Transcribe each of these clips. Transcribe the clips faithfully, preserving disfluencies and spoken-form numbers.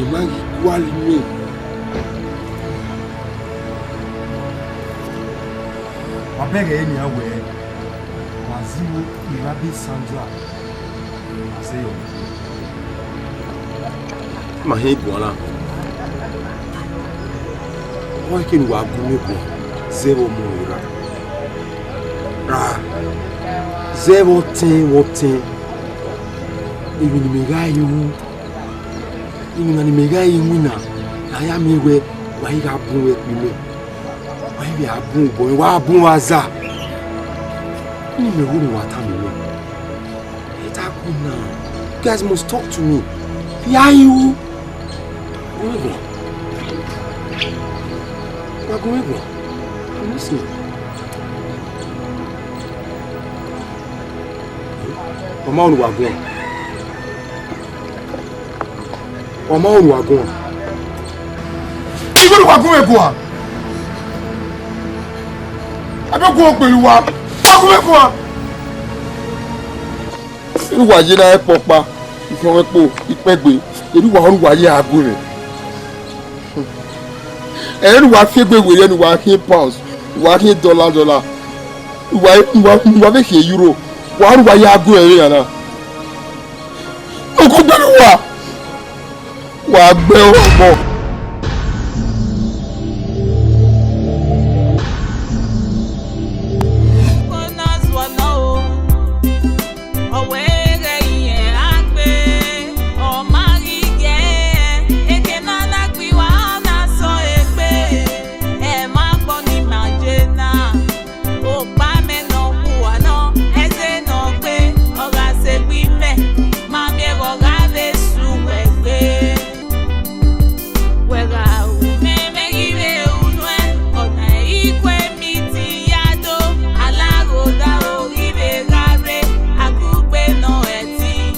Emwa ghi gualọ imẹ. Wa bẹghe nian wẹẹ, wa zẹ iwo ne I gha be Sandra, wa zẹ yọ. Ma hẹn guan na. Ọ ke ne uwa gu mwẹ guan, zẹ vbe ọmọ mwẹ ra. Ra, zẹ vbe ọtẹn vbe ọtẹn. Emwi ne imẹ gha ru, emwi na ne imẹ gha ru na, ne a ya miẹn wẹẹ wa i gha bun vbe ẹkpo imẹ. Wa i vbe a bun obọ mwẹ, wa bun vbe aza. Ne imẹ ru ne uwa tama mwẹ. Ẹ ta gu na. You guys must talk to me. Fi a ru. Gu mwẹ guan. Wa gu mwẹ guan. I'm listening. Ọ ma ru ne uwa guan. Ọ ma ru ne uwa guan. Igho ne uwa gu mwẹ guan. Abẹ guan gbe uwa. Wa gu mwẹ guan. Enu wa ye na ẹkpọ ọkpa, ifian mwẹ kpo ikpẹgbe, enu wa, enu wa ye a gu mwẹ. Ẹre ne uwa fi egbe werriẹ ne uwa khian pounds, uwa khian dollar, dollar, uwa, uwa, uwa vbe khian euro, wa, uwa ya gu ẹre ya na. Okugbe ne uwa, wa gbe ọmọ. Ọ wẹ ghẹ irẹn a gbe, ọ ma ghi ye, eke ne a na gbe uwa na sẹ egbe, ẹ ma gbọ ne ima ye na. Okpa mẹ ne ọ khuwa nọ, ẹzẹ ne ọ gbe, ọ gha sẹ egbe imẹ, ma miẹn vbe ọ gha vbe su wẹ gbe. Wẹ gha ru mwẹ, mẹ ghi vbe ru nuẹn, ọna i kue miti ya do, alaghodaro ghi vbe gha rre, akugbe nọ ẹtin,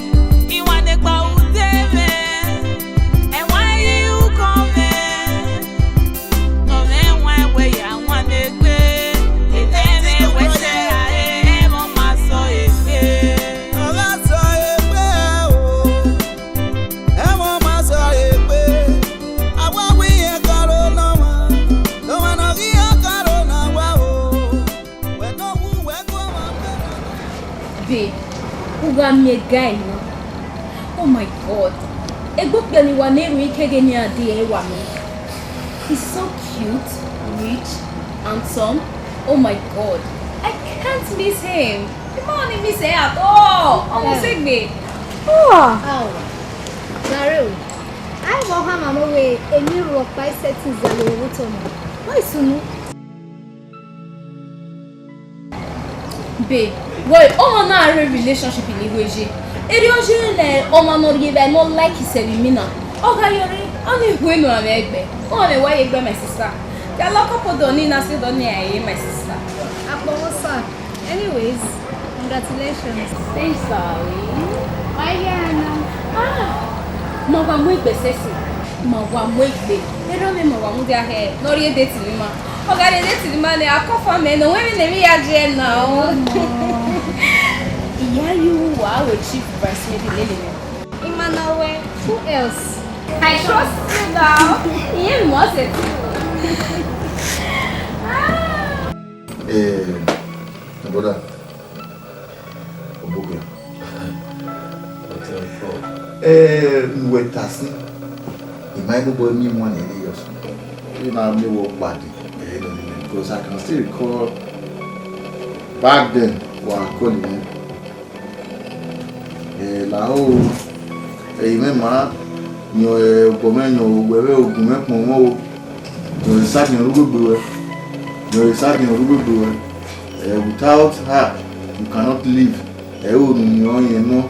iwannekpa ude mwẹ, ẹwaẹn ghi ru ukọ mwẹ, ne ọ mwẹ ẹwaẹn wẹ ya wan egbe, etẹn mwẹ wẹ sẹ ra re, ẹmwẹ ọ ma sẹ egbe. Ọ gha sẹ egbe o. Ẹmwẹ ọ ma sẹ egbe, a wa wẹ irẹn karo ne ọmwa, ne ọmwa ne ọ ghi ya karo ne a wa o. Wẹ ne ọ wu wẹ gu ọmwa gbe. Babe, u gha miẹn guy na. Oh my God. Egbe okpia ne wa ne erhunmwu ikeghe ne iran de ẹre wa miẹn. He's so cute, rich, handsome. Oh my God. I can't miss him. Ima ọni miss ẹ at all. Ọmọ sẹ egbe. Ah. Awa, gare o. A i vbe ọ hama nọ wẹẹ emwi rhọkpa i sẹtin zẹ vbe ẹvbo otọ na. Wẹ i sunu? Babe, wẹ ọmọ na rre relationship ni wẹ ye. Erriọ ọ ye ne ọmọ ne ọ rhie evbare ne ọ like sẹ vbe imina. Ọ gha yọrre, ọ ni hue ne uwa mwẹ egbe. Uwa mwẹ wa ye egbe, my sister. Their local product ni na sẹ dọ ne a ye, my sister. Akpọnmwọ, sir. Anyways, congratulations. Thanks, darling. Why, yeah, no. Ah, ma wa mu egbe sẹsin. Ma wa mu egbe. Erha mwẹ ma wa mudia hẹ ne ọ rhie date ne ima. Ọ gha rhie date ne ima nẹ, a confirm ẹre ne ọ wẹ vbene emwi ya ye na o. Iya ye uwu wa aro chief bridesmaid lele nẹ. Ima na wẹ, who else? I trust you now. Iye mi must say too. Ah. Eh, my brother, Obokia. Eh, we ta sin. Ima inu bo mi wan ni yo. You know me wo padi. Eh, no, no, no, because I can still recall back then, wa call me. Eh, lahọ, eh, imẹ ma, yọn, eh, obọ mwẹ, yọn, owẹ mwẹ, ogun mwẹ, kpọnmwẹ o, yọn, esagiẹn ọre ugbegbe wẹ, yọn, esagiẹn ọre ugbegbe wẹ. Eh, without her, you cannot live. Eh, o nu yọn yẹn nọ,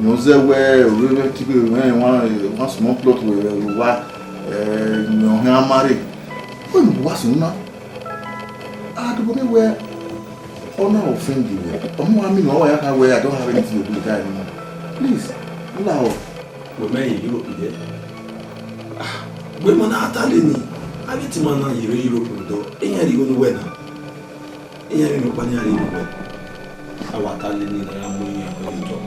yọn zẹ wẹ, ore mwẹ tigbe mwẹ, one, one small plot wẹ, wẹ, wa, eh, yọn hẹn a marry. Wẹ nu wa sunu na. A do bo mwẹ wẹ, Ọ na offend you. Ọmọ wa mi nọ, ọ ya kha wẹ, I don't have anything to do with that anymore. Please, la ọ. Wẹ mẹ ye Europe dẹ. Ah, wẹ ma na ta lele ni. A vbe te ima na ye vbe Europe dọ. Iran rhie igho ne uwẹ na. Iran rhie inọkpa ne iran rhie ne uwẹ. A wa ta lele ni, na ya mu iran kọ ye otọ.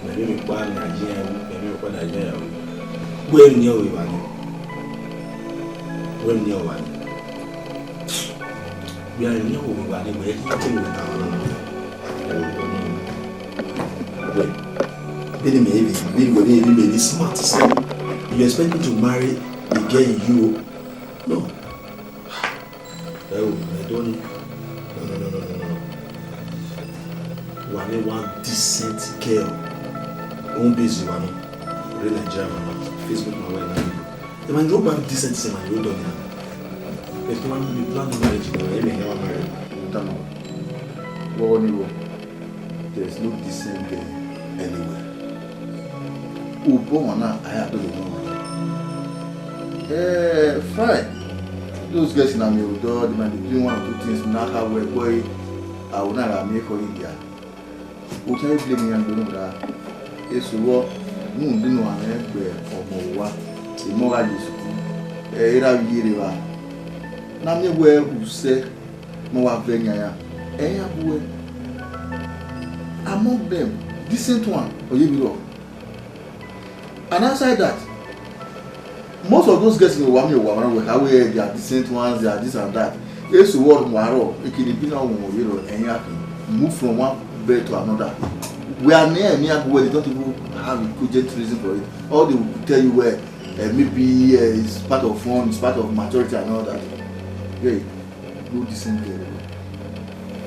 Mẹ rhie emwi kpa ne a ye iran ru, mẹ rhie emwi kpa ne a ye iran ru. Wẹ emwi ne ọ vbe evba ni? Wẹ emwi ne ọ vba ni? Wẹ emwi ne ọ vbe evba ni, wẹ i te wẹ ta ọna. Wẹ, vbene mẹ vbe, vbene wẹ vbe, vbe mẹ vbe smart sẹ, you expect me to marry a girl in Europe? No. Ẹ o, mẹ dọ ni. No, no, no, no, no, no. Wa mwẹ one decent girl. Home base wa nọ. Rre Nigeria wa nọ. Facebook ma wẹ na. Ẹ ma ni o gba decent, ẹ ma ni o dọ ni na. Ẹ plan, we plan marriage nọ, ẹ mẹ hẹ wa marry. Tama. Wọ ni wọ. There is no decent girl anywhere. Obọ ọmwa na, I have to know. Eh, fine. Those girls in Ami Odo, they might be doing one or two things. Na kha wẹ boy, I will not have me for India. O try blame me and don't know that. Eso wo, mu dinu ame gbe ọmọ wa. Imo gha ye sukuu. Eh, era vbe ye rre evba. Na miẹn wẹ usẹ. Ma wa vẹ yan ya, ẹ ya bu ẹe. Among them, decent one, ọ ye vberriọ. And outside that, most of those girls in Owa mi Owa, when we have, they are decent ones, they are this and that. Eso wo wa rọ, ekene bi na wo wo ye rọ, ẹ ya move from one bed to another. We are near, near where they don't even have a cogent reason for it. All they will tell you, well, uh, maybe uh, it's part of fun, it's part of maturity and all that. Yeah. No decent girl.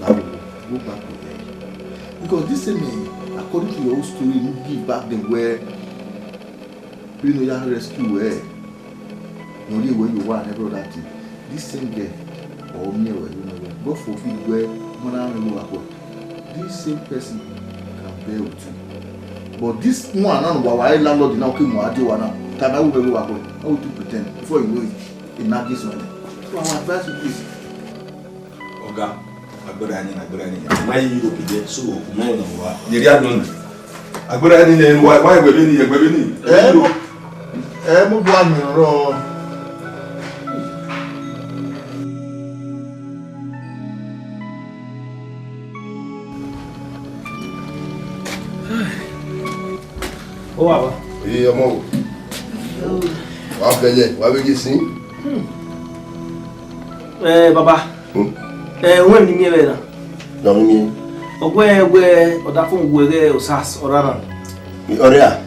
That will go back to her. Because this same, eh, according to your own story, you give back the where you know you rescue her. No, the way you want every other thing. This same girl, or me, or you know, God forbid where when I know what. This same person can bear with you. But this one, now, why landlord now came and do one now? Time I will be work. How to pretend? Before you know it, in that case, one. So I advise you, please. Oga, agbera ni, agbera ni. Ma yi Europe je, so ma yi na wa. Nigeria no. Agbera ni ne wa, wa egbe ni, egbe ni. Eh? Europe. Eh, mo bu ami rọ. Ó wà wá. Ee, ọmọ o. Wà á bẹlẹ, wà á bẹ gé sí. Ẹ, baba. Hmm? Ẹ, wọ́n ní mi ẹ bẹ́ẹ̀ na. Dọ̀mí mi. Ọgbẹ́ ẹgbẹ́ ọ̀dà fún òwú ẹgbẹ́ Osas ọ̀rá náà. Ọ̀rẹ́ à?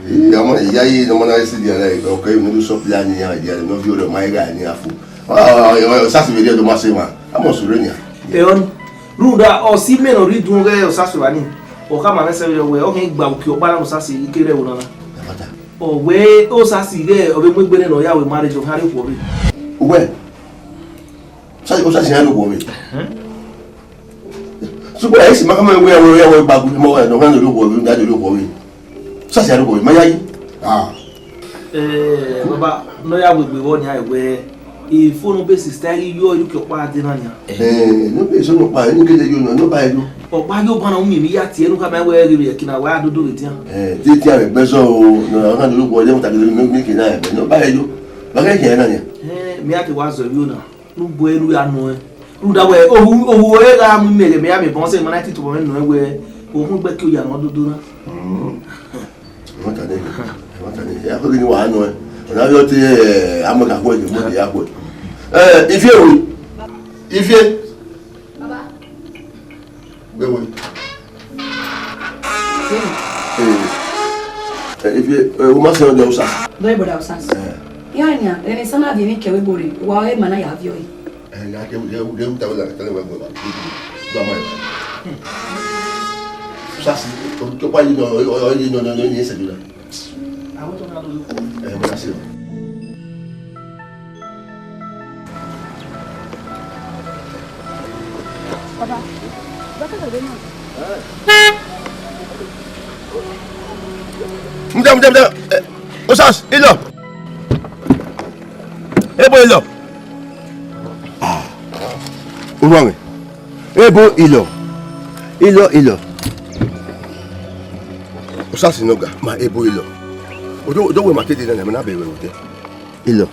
Ee, ọmọ ìyá yìí, ọmọ náà sì di ara ẹ̀, ọkọ̀ yìí, mo ló sọ pé a ní ìyá ìdí ara, mo fi ọ̀rẹ́ ọmọ ayé rà ní àfo. Ọ̀, ọ̀, Osas mi rí ẹ̀dọ̀ máa ṣe wà. A mọ̀ sọ̀rọ̀ ènìyàn. Ẹ ọ́ ni. Rhunmwuda ọ si mẹ ne ọ rhie iduọn ghẹ Osasevba ni, ọ khama mwẹ sẹ vberriọ wẹẹ, ọ hẹn gba uki ọkpa na ne Osasi i ke rre ẹvbo na na. Ọ wẹẹ Osasi ighẹ ọ vbe mu egbe nẹ ne ọ ya ru marriage, ọ kha rhie okhuo ọvbehe. Uwẹ, Osasi, Osasi iran rhie okhuo ọvbehe. Wẹ esi ma kama wẹ wẹ wẹ gbagu mo wẹ no han lo wo da lo wo. Sasi a lo wo ma ya yi. Ah. Eh, baba, no ya wegbe vbọ nia wẹ, ifo ne ọ be sista ghi yo, iruke ọkpa dee na nia. Eh, no be so no pa, ni kede yo no, no ba yo. Ọkpa yo ba na, u miẹn emwi ya tie, ne u khama wẹ ghe vbe ẹki na, wa dodo vbe dian. Eh, te te ave gbe so o, no, na do lu bọ, ye mu ta gele mi, mi ke na, eh, no ba yo. Ba ghe ke na nia. Eh, mi a te wa zọ vbe ona. Ne u bu ẹre ne u ya nọ ẹn. Rhunmwuda wẹ, ohu, ohu ọre gha mu imẹ ghẹ mẹ ya miẹn bọ, ọ sẹ ma na ti tobọ mwẹ nọ ẹn wẹ, ohu gbe ke oya nọ dodo na. Mm. Ẹmwata nẹ, ẹmwata nẹ, ya kọ ghi ni wa nọ ẹn. Ọna vbe ọ te, eh, amọ ka khuẹ, mo te ya khuẹ. Eh, Ifie we. Ifie. Baba. Wẹ wẹ. Eh, eh, Ifie, eh, u ma sẹ ọdẹ Usa. Bẹ́ẹ̀ bọ̀dà Usa. Eh. Ìyá àyàn, ẹni sọ́nà àbí ẹni kẹwé bòrè, wa ọ̀rẹ́ màá náà yà á fi ọ̀rẹ́. Eh, ya kẹ, kẹ, kẹ, kẹ, kẹ, kẹ, kẹ, kẹ, kẹ, kẹ, Usa si, o, tó pa yìí nọ, ọ, ọ, ọ, yìí nọ, nọ, nọ, yìí ṣe jù lọ. Àwọn tó máa lọ lóko. Eh, mo dá sí o. Baba, baba, baba, baba. Muda, muda, muda. Eh, Osas, ilọ. Ebo ilọ. Ah, Olúwa mi. Ebo ilọ. Ilọ, ilọ. Osas nọ ga, ma ebo ilọ. Odo, odo wẹ ma tede na, na, na be wẹ odẹ. Ilọ.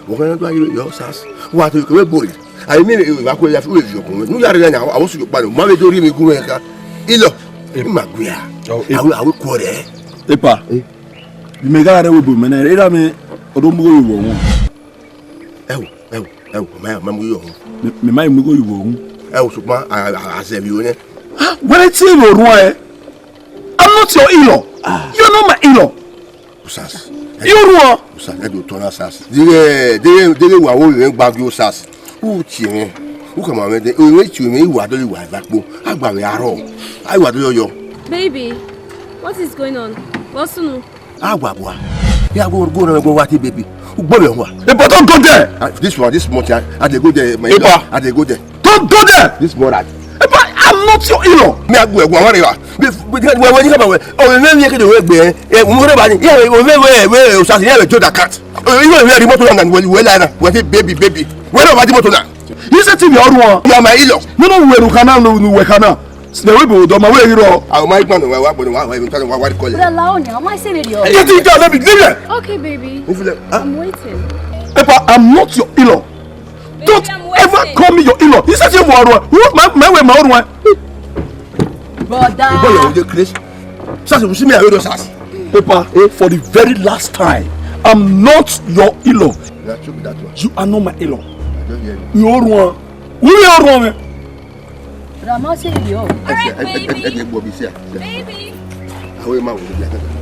Wọ́n fẹ́ lọ́dún ayé yọ sars. Wọ́n àti ìkọ̀wé bòrè. Àyè mi ìwà kúrò ya fi wúwo ìjọ kùn. Nú yàrá yẹn, àwọn oṣù yóò padà. Má bẹ dórí mi gún ẹ̀ka. Ilọ. Má gbé a. Àwọn, àwọn kú ọ̀rẹ́. Epa. Eh. Bi mẹ gha rẹ wẹ bo mẹ nẹ. Era mi, ọdọ mu gho yọ wọn. Ẹ wò, ẹ wò, ẹ wò, mẹ, mẹ mu yọ wọn. Mẹ, mẹ ma mu gho yọ wọn. Ẹ wò, ṣùgbọ́n, a, a, a, àṣẹ mi ò ní. Ah, wẹ́rẹ́ tí èrò rún ẹ. I'm not your in-law. Ah. You're not my in-law. Usas. Irun o. Usas, ẹ do tọ na Usas. Deghe, deghe, deghe wa wo vbe gba gi Usas. U tie mwẹ. U khama mwẹ de, o mwẹ tie mwẹ, I wa dọlọ wa va kpo. A gba vbe arọ. A wa dọlọ yọ. Baby, what is going on? What's new? A wa bua. Ya go, go na go wa ti baby. U gbo vbe wa. Epa, don't go there. Ah, this one, this month, I, I dey go there. My Epa. I dey go there. Don't go there. This month, I Epa, I'm not your in-law. Me, I go, I go, I go. Wẹ, wẹ, wẹ, wẹ, wẹ, o mẹ mi ke do wẹ gbe, ẹ, mo re ba ni, ẹ, o mẹ wẹ, wẹ, o sa si, ẹ, wẹ, jo da cat. O, you know, wẹ ri mọto na, wẹ, wẹ la na, wẹ say baby, baby. Wẹ na ba di mọto na. You say to me, Ọrua. You are my in-law. No, no, wẹ ru kana, no, no, wẹ kana. Sẹ wẹ bo do ma wẹ ro. A o ma igba no, wa, wa, wa, wa, wa, wa, wa, call. Brother Laonia, am I saying it? Get it down, let me leave here. Okay, baby. If you like, huh? I'm waiting. Epa, I'm not your in-law. Don't ever call me your in-law. You say you are wrong. Who, my, my way, my own way. Brother. Boy, you dey craze. Sars, you see me, I will do Sars. Epa, eh, for the very last time, I'm not your in-law. Na true be that one. You are not my in-law. I don't hear you. You are wrong. Who you are wrong? Rama say you. All right, baby. Baby. Àwọn ẹ̀ máa wò ó bí akẹ́kọ̀ọ́.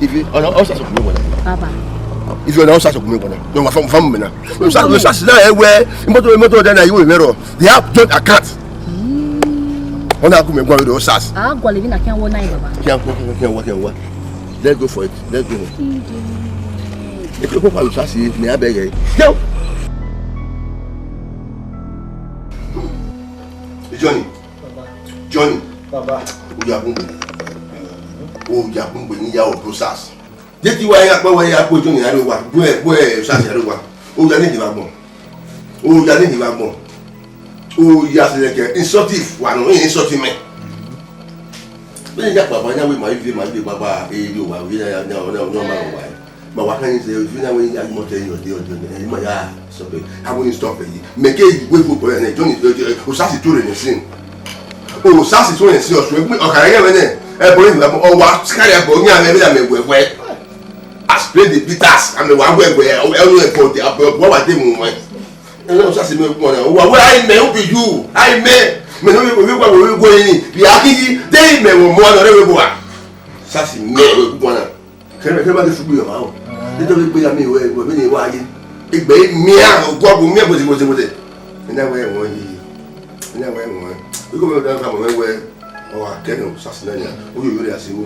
Ife, ọ̀nà ọ̀sà sọ̀kùn mi wọ̀nà. Baba. Ife, ọ̀nà ọ̀sà sọ̀kùn mi wọ̀nà. Yóò wá fún, fún mi náà. Ọ̀sà, ọ̀sà sì náà ẹ wẹ́, mọ́tò, mọ́tò ọ̀dà náà yóò mẹ́rọ. They have joint account. Wọ́n náà kú mi gbọ́n lórí ọ̀sà. A gọlẹ bi na kí n wọ náà, baba. Kí n wọ, kí n wọ, kí n wọ. Let's go for it. Let's go. Eke ko pa Usas, me a beg you. Yo. Johnny. Baba. Johnny. Baba. Oya kungbe. Oya kungbe ni ya o Usas. Je ti wa ya pe wa ya pe Johnny ya ro wa. Gbe, gbe Usas ya ro wa. Oya ni di wa gbọn. Oya ni di wa gbọn. Oya se ke insultive wa no, insult me. Bẹ́ẹ̀ ni àpapọ̀ ayáwó ìmọ̀ ayé fi máa ń gbé pápá èrè òwà òwe náà ní àwọn náà náà máa ń wà ẹ́. Mà wá kẹ́yìn ṣe ìfín náà wọ́n yá mọ́ tẹ yọ̀ dé ọjọ́ ní ẹ̀yìn máa yá sọ pé àwọn ní stop èyí. Mẹ̀kẹ́ ìwé gbogbo ẹ̀ náà ìjọ́ni Usas tó rẹ̀ ní sí. Usas tó rẹ̀ sí ọ̀ṣun ẹgbẹ́ ọ̀kàrà yẹn wẹ́nẹ̀ ẹ̀ bọ̀ ìgbà ọ̀wà kárí ẹ̀ bọ̀ ní àmì ẹ̀mí àmì ẹ̀wẹ̀ wẹ́. As play the bitters àmì wà wẹ̀ wẹ̀ ẹ̀ ọ̀nù ẹ̀ bọ̀ ọ̀dẹ̀ àbọ̀ wà dé mu wẹ̀. Ẹnlẹ Usas mẹ kpọn na, wa wẹ ai mẹ, who be you? Ai mẹ, mẹ ne ovbi owa wẹ ovbi owa ni, vbe a khin yi, de imẹ vbe ọmọ na rre vbe owa. Usas mẹ wẹ kpọn na. Kẹrẹ kẹrẹ ba de fugbe yọ ma o. De tọ vbe gbe ya mi wẹ, wẹ vbe ne wa ye. Egbe miẹn, ọgua bu miẹn bọdẹ bọdẹ bọdẹ. Ẹna wẹ ẹwọn yi. Ẹna wẹ ẹwọn. Iko mẹ da ka mọ wẹ wẹ. Ọ wa kẹ ne Usas na nia. O yo yo re asewo.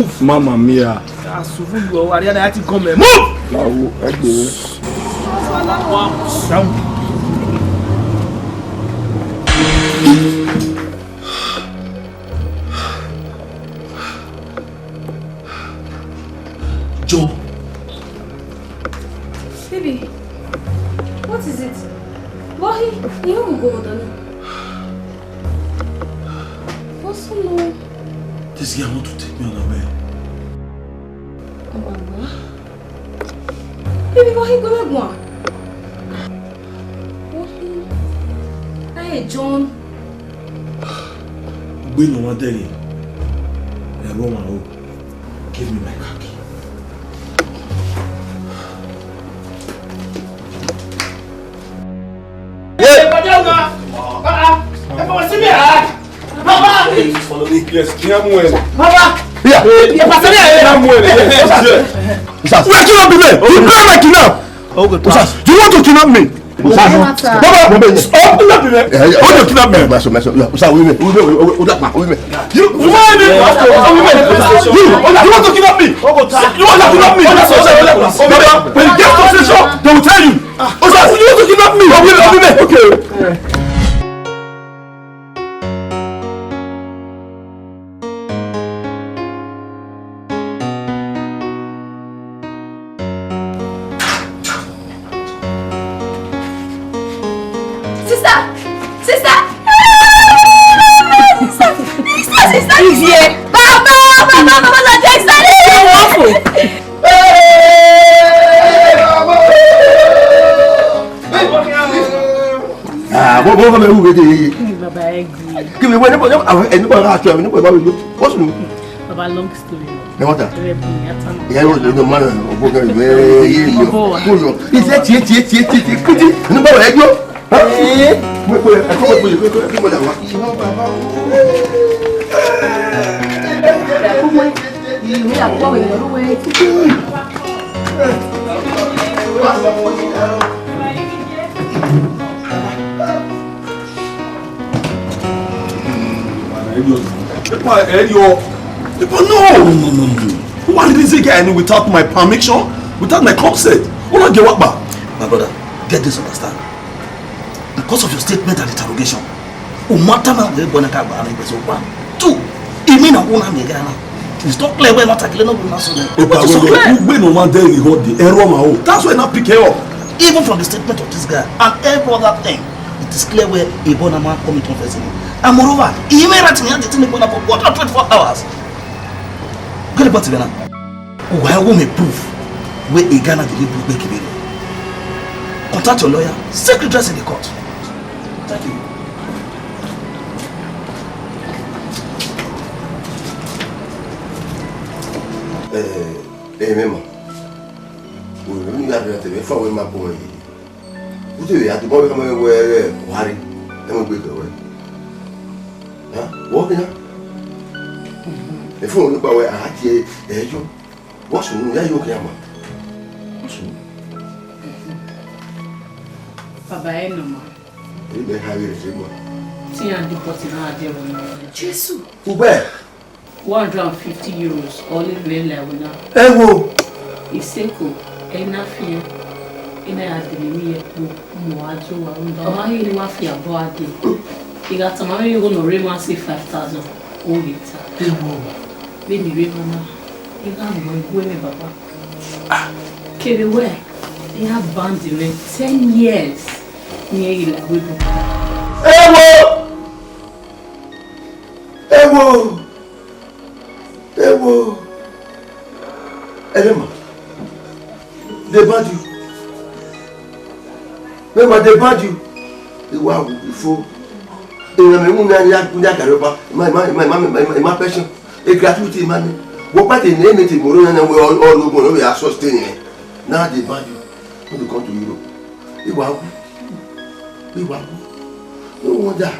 Move! Mamma mia. Asuvun, you are ready to come. Move! Awo, ẹgbẹrẹ. Joe. Baby, what is it? Why? You won't go with me. What's wrong? This girl want to take me unaware. Oh my God. Baby, why you gonna go? Why? Hey, John. Ugbe ne ọ ma dẹghe, ẹvbo ọmwa ro. Give me my car key. Hey! Papa! Follow me, yes. Baba! Yeah. Pastor, yeah, yeah. Usas. Wait, you not be there. You can't make it now. Usas, you want to kidnap me? Usas. Baba, stop kidnapping me. How you kidnap me? Maso, maso. Usas, we me. We me. We me. You, you want me? You, you want to kidnap me? You want to kidnap me? Baba, when you get to station, they will tell you. Usas, you want to kidnap me? We me. Okay. Sister! Sister! Sister! Sister! Sister! Baba! Baba! Baba! Sister! Ah, what, what, what, what, what, what, what, Baba, ẹ gbe. Kí mi wẹ nípa, nípa, àwọn ẹni bá ra aṣọ ẹ̀mí nípa ìbáwí ló. What's new? Baba, long story. Ẹ wọ́n ta? Ẹ bẹ bùn yà tán. Ìyá yóò lóyún ọmọ rẹ̀ ọ̀bọ kẹrin bẹ́ẹ̀ yé yọ. Ọ̀bọ wa. Kó yọ. Iṣẹ́ tiẹ̀ tiẹ̀ tiẹ̀ tiẹ̀ tiẹ̀ kúti. Ẹni bá wà ẹ yọ. Ee. Wait, wait, ẹ kọ́ wait, wait, wait, wait, wait, wait, wait. Ìwé àgbọ̀ wẹ̀ lọ́wọ́ ẹ̀. Epa, ẹ yọ. Epa, no, no, no, no, no. Why did this guy without my permission, without my consent? Una get what, ba? My brother, get this understand. Because of your statement and interrogation, umata ma we bona ka ba na person one. Two, I mean, I won't have a guy now. It's not clear where not a clear no na so. Epa, it's so clear. Ugbe no man there, he got the error, ma o. That's why I not pick her up. Even from the statement of this guy and every other thing, it is clear where a born man come into confess him. And moreover, he even write me the thing born for what, not twenty-four hours. Get about it now. Why won't me proof where a Ghana did proof make it? Contact your lawyer, seek redress in the court. Thank you. Eh, eh, mema. Wo, wo, ya, ya, te me fa we ma bo e. Wo te ya, te mo we ka ma we, we, we, wari. E mo gbe ke we. Ha? Wo ke na? E fo ni pa we, a tie, e yo. Wo so nu ya yo ke ama. Wo so. Baba, ẹ nọ ma. Ebe ha ghe rre ma. Ti iran deport na a die ẹvbo na. Jesu. Ugbe. One hundred and fifty euros, ọ lele mwẹ la ẹvbo na. Ẹ wo. Iseko, ẹ na fian. Ẹ na ya dele emwi ye ẹkpo, mu a die owa rhunmwuda, ọ ma ghi ne wa fi abọ a dee. I gha tama mwẹ igho ne ọ rre emwa sẹ five thousand, ọ ghi ta. Ẹ wo. Vbene I rre emwa na, I gha mu ẹn gu mwẹ, baba. Kevbe wẹ, iran band mwẹ ten years ne irẹn ghi la ẹvbo ebo. Ẹ wo! Ẹ wo! Ẹ wo! Ẹ nẹ ma, they band you. Remember, they band you. Iwa wu ifo. Ìran mẹ wun na ya, ya gàrí ọba. Ima, ima, ima, ima, ima, ima pension. A gratuity, ima ni. Wọ pa te ne me te moro na, na, we all, all no go, no, we are sustain. Now they band you. When you come to Europe, iwa wu. Iwa wu. No wonder.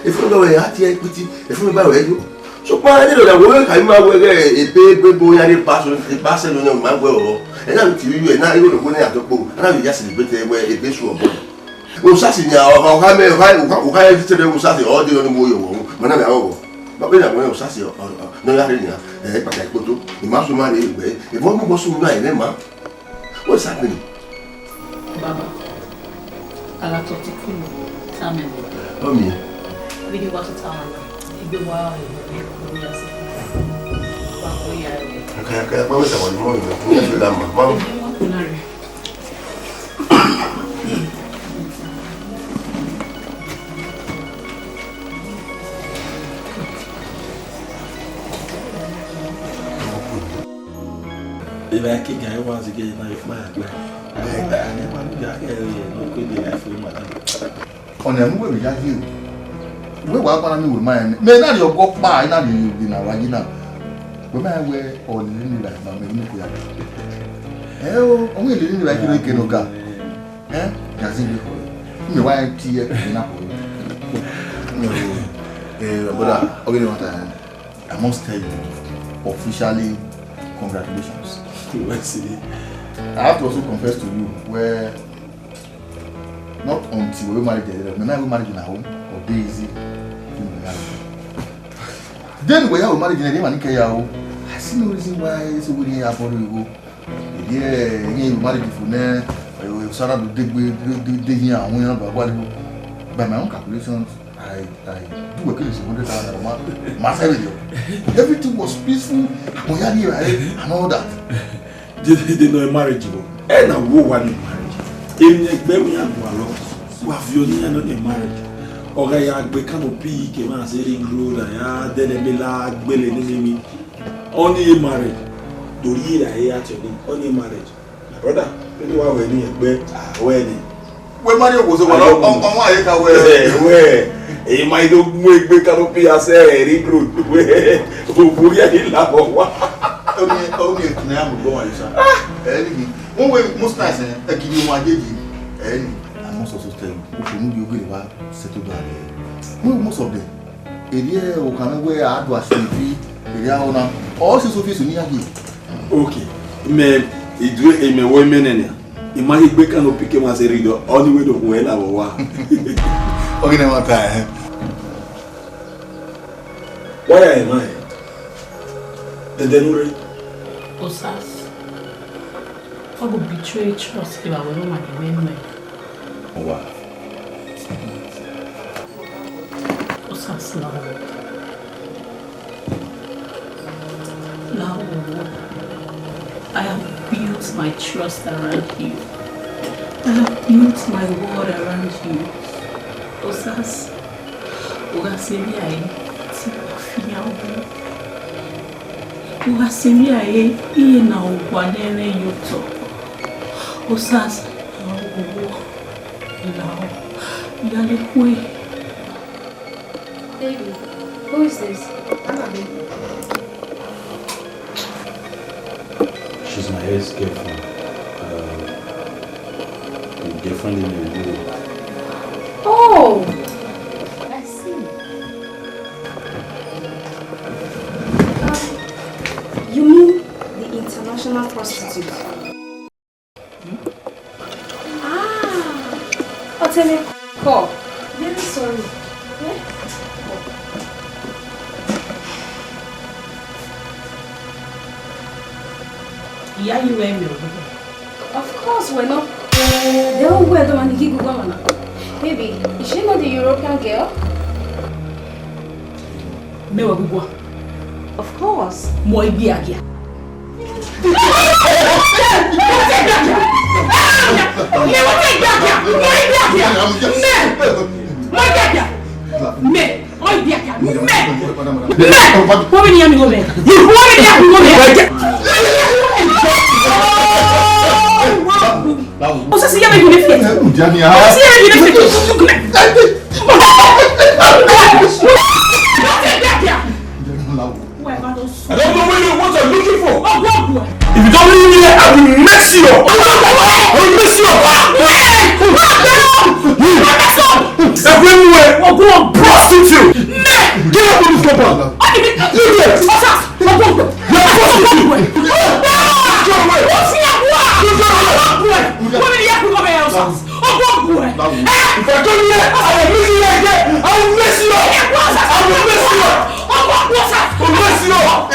If you don't have a heart here, pity, if you buy you. So, pa ni lo da wo ka ima we ge ebe ebe bo ya ni pass, pass no, no, ma we o. E na ti yu e na, iwo lo ko ni ato po. Ana bi ya celebrate we ebe su obo. O sa si ni a, o ka me, o ka, o ka, o ka e tere o sa si, o de no mo yo wo. Ma na me a wo. Ba pe na mo o sa si, o, o, no ya re ni a. E pa ka ikpoto. I ma su ma re gbe. E bo mo bo su na e ma. What's happening? Baba, a gha tọ te ikunu, tama mwẹ. Ọmie. Vbene I wa tota ọmwa na, egbe wa re, wa ko ya se. Wa ko ya re. Aka, aka, ma me sa wa mo, mo, mo, mo, mo, mo. Evba ẹki gan, I wa zẹ ighẹ na ye fun ya gbe. Ẹgbẹe ne ima ni ya kẹ ẹre ne ọ kue de life madam. Ọna mu wẹ vbe ya ye o. Wẹ wa kpa na ni wẹ ma rẹn. Mẹ na rhie ọgọ kpa, I na rhie oge na wa ye na. Wẹ ma rẹn wẹ ọ lele ni ra ma mẹ ni ko ya. Ẹ o, ọ lele ni ra kiro ke no ga. Ẹ, ya zẹ ighẹ ko. Mẹ wa rẹn tie na ko. Ẹ, brother, ọ ghi ne wa ta. I must tell you, officially, congratulations. Well, see. I have to also confess to you, where not until we married, eh, when I married in our home, or day easy, you know, yeah. Then we have married in a day, man, I see no reason why so we didn't have all we go. Yeah, yeah, you married before now. Sarah do dey gbe dey dey dey here and we no do agba. By my own calculations, I I do a case hundred thousand naira. Ma ma save it. Everything was peaceful. Mo ya here, eh, and all that. They they they know a marriage, bro. Eh, na wo wa ni marriage. Emi egbe mi ya gua lo. Wa fi oni ya no ni marriage. Ọgha ya gbe canopy ke ma se ring road ya de le me la gbele ni ni mi. Only a marriage. Do you hear that? Only a marriage. My brother, you know what we need, but ah, we need. We marry, we say, well, on on aye ka we. We, e ma do mu egbe canopy ase ring road. We, o bu ya ni la wa. Only only tonight I'm going, sir. Eh, ni. One way, most times, eh, I give you one day. Eh, ni. I must also tell you, if you need you go settle down there. Most of them. Erriọ okhan mwẹ wẹ a do asẹ fi erriọ ahọ na, ọ sẹ office ni ya ye. Okay, mẹ idu emẹ wẹ mẹ nẹ nia. I ma ghi gbe canopy ke ma sẹ ring road, ọ ni wẹ do hu ẹre la vbe owa. Ọ ghi nẹ ẹmwata ẹn. Wa ya emwa ẹn. Dẹdẹ ne u rre. Osas, ọ gu betray trust kevbe aro ne ọmwa ne imẹ nuẹn. Owa. Osas, Lawo. Lawo. I have built my trust around you. I have built my world around you. Osas, u gha sẹ emwi a re, te I wa fian uwu. U gha sẹ emwi a re, I ye ne owa ne ẹmwẹ ye otọ. Osas, Lawo. Lawo. Iyalekhue. Baby, who is this? She's my ex-girlfriend. Um, the girlfriend in the middle. Oh, I see. Um, you mean the international prostitute? Ah, Otele call. Very sorry. Eh? Iya yi wẹ mẹ ogbugbo. Of course, we know. The whole world don't want to give one. Baby, is she not the European girl? Mẹ wẹ ogbugbo. Of course. Mọ igbe agia. I don't know what you're looking for. If you don't leave here, I will mess you up. I will mess you up. Everywhere. Prostitute. Get out of this compound. Leave here. You're a prostitute. Go away. If I come here, I will miss you like that. I will miss you up. I will miss you up. I will miss you up.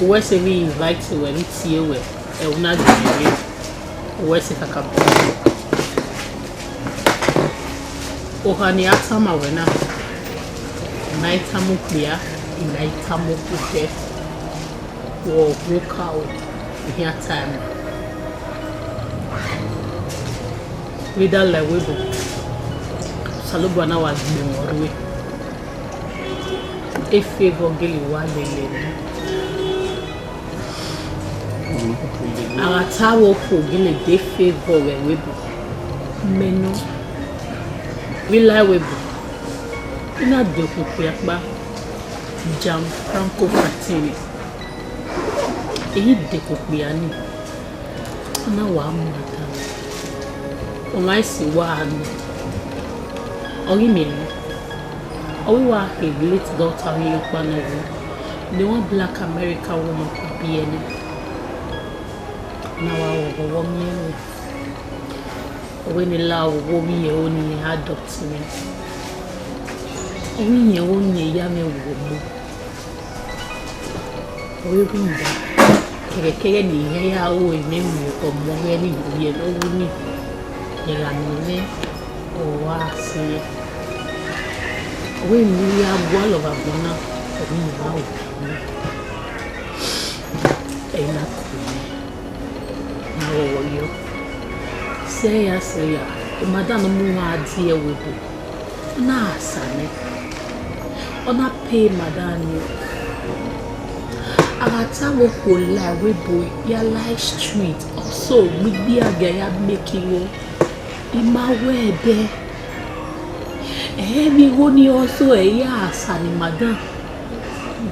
Uwẹ sẹ vbe invite wẹ ne u tie wẹ, ẹ, u na gie rre, uwẹ sẹ kakabọ. Oha ne a tama wẹ na, I ma i tama okpia, I ma i tama okpotẹ. Wọ gu oka o, I khian ta ẹmwẹ. Vbe I da la ẹvbo ebo, Osanobua na wa gbe mwẹ rre. E favor gele wa lele mwẹ. A gha ta vbe okhuo gele de favor vbe ẹvbo ebo. Mẹ nọ, vbe I la ẹvbo ebo, I na dekun okpia kpa, Gianfranco Frattini. I ghi dekun okpia nii, ọ na wa mu ata. Ọmwa esi wa nọ. Ọ ghi miẹn nẹ, ọ ghi wa khin late daughter ọghe iyọkpa ne ọ wu, ne one black American woman kpa biẹ nẹ. Ne a wa ghọghọ vbe ọ miẹn mwẹ. Ọ wẹ ne la vbe ovbi iyẹn ọnii adopt mwẹ. Ovbi iyẹn ọnii ya mwẹ vbe ogbọn. Ọ vbe rhunmwuda, kẹghẹkẹghẹ ne I hia ya ru emwi ne ọmọ mwẹ ni rhie ne ọ wu ni, ne I gha miẹn nẹ, ọ gha sẹ. Ọ wẹ emwi ne I ya gualọ vbe agbọn na, ọ wẹ I gha ru nẹ. Ẹ i na ku mwẹ, ne a ghọghọ yọ. Sẹ ya sẹ ya, madam ne ọ mu mwẹ a die ẹvbo ebo. Ọ na sa nẹ, ọ na pay madam ni. A gha ta vbe okhuo la ẹvbo ebo ya la street, also gbigbi a gia ya make igho. I ma wẹ ẹdẹ. Ẹ i re igho ni also ẹ i ya sa ni madam.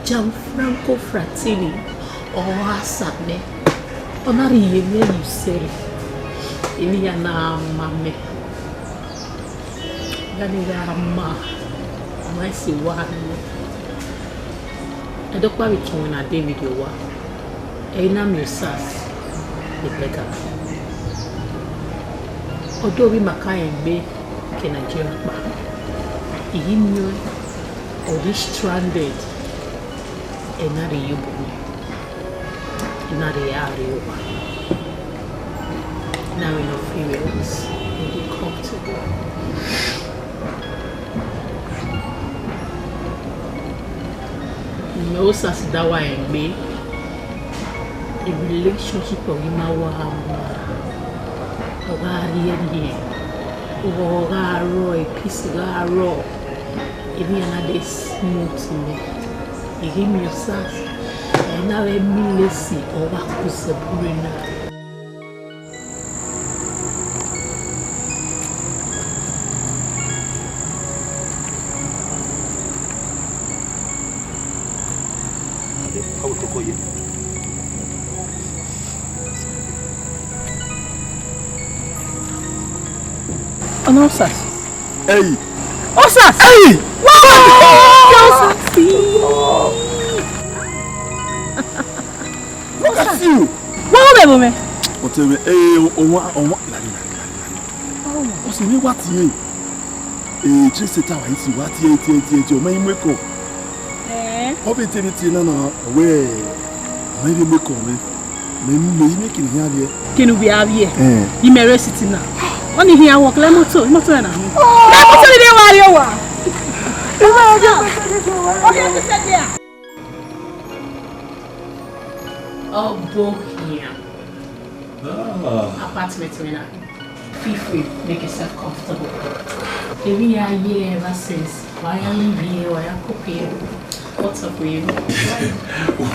Gianfranco Frattini, ọ gha sa nẹ, ọ na rhie mwẹ ye usẹ, emwi hia na ma mẹ. Iran ni gha ma, ọ ma sẹ wa nẹ. Ẹdẹ ọkpa vbe tọn na David owa, ẹ i na miẹn Osas, the beggar. Ọ do vbe ima ka rẹn egbe ke Nigeria kpa. I ghi miẹn ọẹn, ọ ghi stranded, ẹ na rhie ye obọ mwẹ. I na rhie a rrie owa. I na rhie nọ free wẹ us. I dey comfortable. Mẹ Osas da wa rẹn egbe. The relationship ọghe ima wa ma, ọ gha rhiẹrhiẹ, ọ gha rrọọ, peace gha rrọọ, emwi hia na de smooth mẹ. I ghi miẹn Osas, ẹ i na vbe miẹn lesi, ọ wa ku zẹbulẹ na. Ọna Osas. Hey! Osas! Hey! Wow! Osas! Look at you! Wa wẹ vbe mwẹ? Ọtẹn mwẹ, eh, ọmwa, ọmwa, lari, lari, lari, lari. Ọsẹ mwẹ wa tie. Eh, Jese ta wa isi wa tie, tie, tie, tie, ọ ma i mu ekọ. Eh. Ọ vbe tie, vbe tie na na, ọ wẹ, ọ ma i vbe mu ekọ mwẹ. Mẹ, mẹ i mẹ kene hia vbiẹ. Kene u vbe a vbiẹ? Eh. I mẹ rẹ siti na. Ọ ni hia wọ kẹlẹ moto, moto na. Mẹ moto ni de wa ri owa. Ọ bọ khian. Ah. Apartment mwẹ na. Feel free, make yourself comfortable. Emwi ya ye ever since. Wa ya live here, wa ya cook here. What's up with you?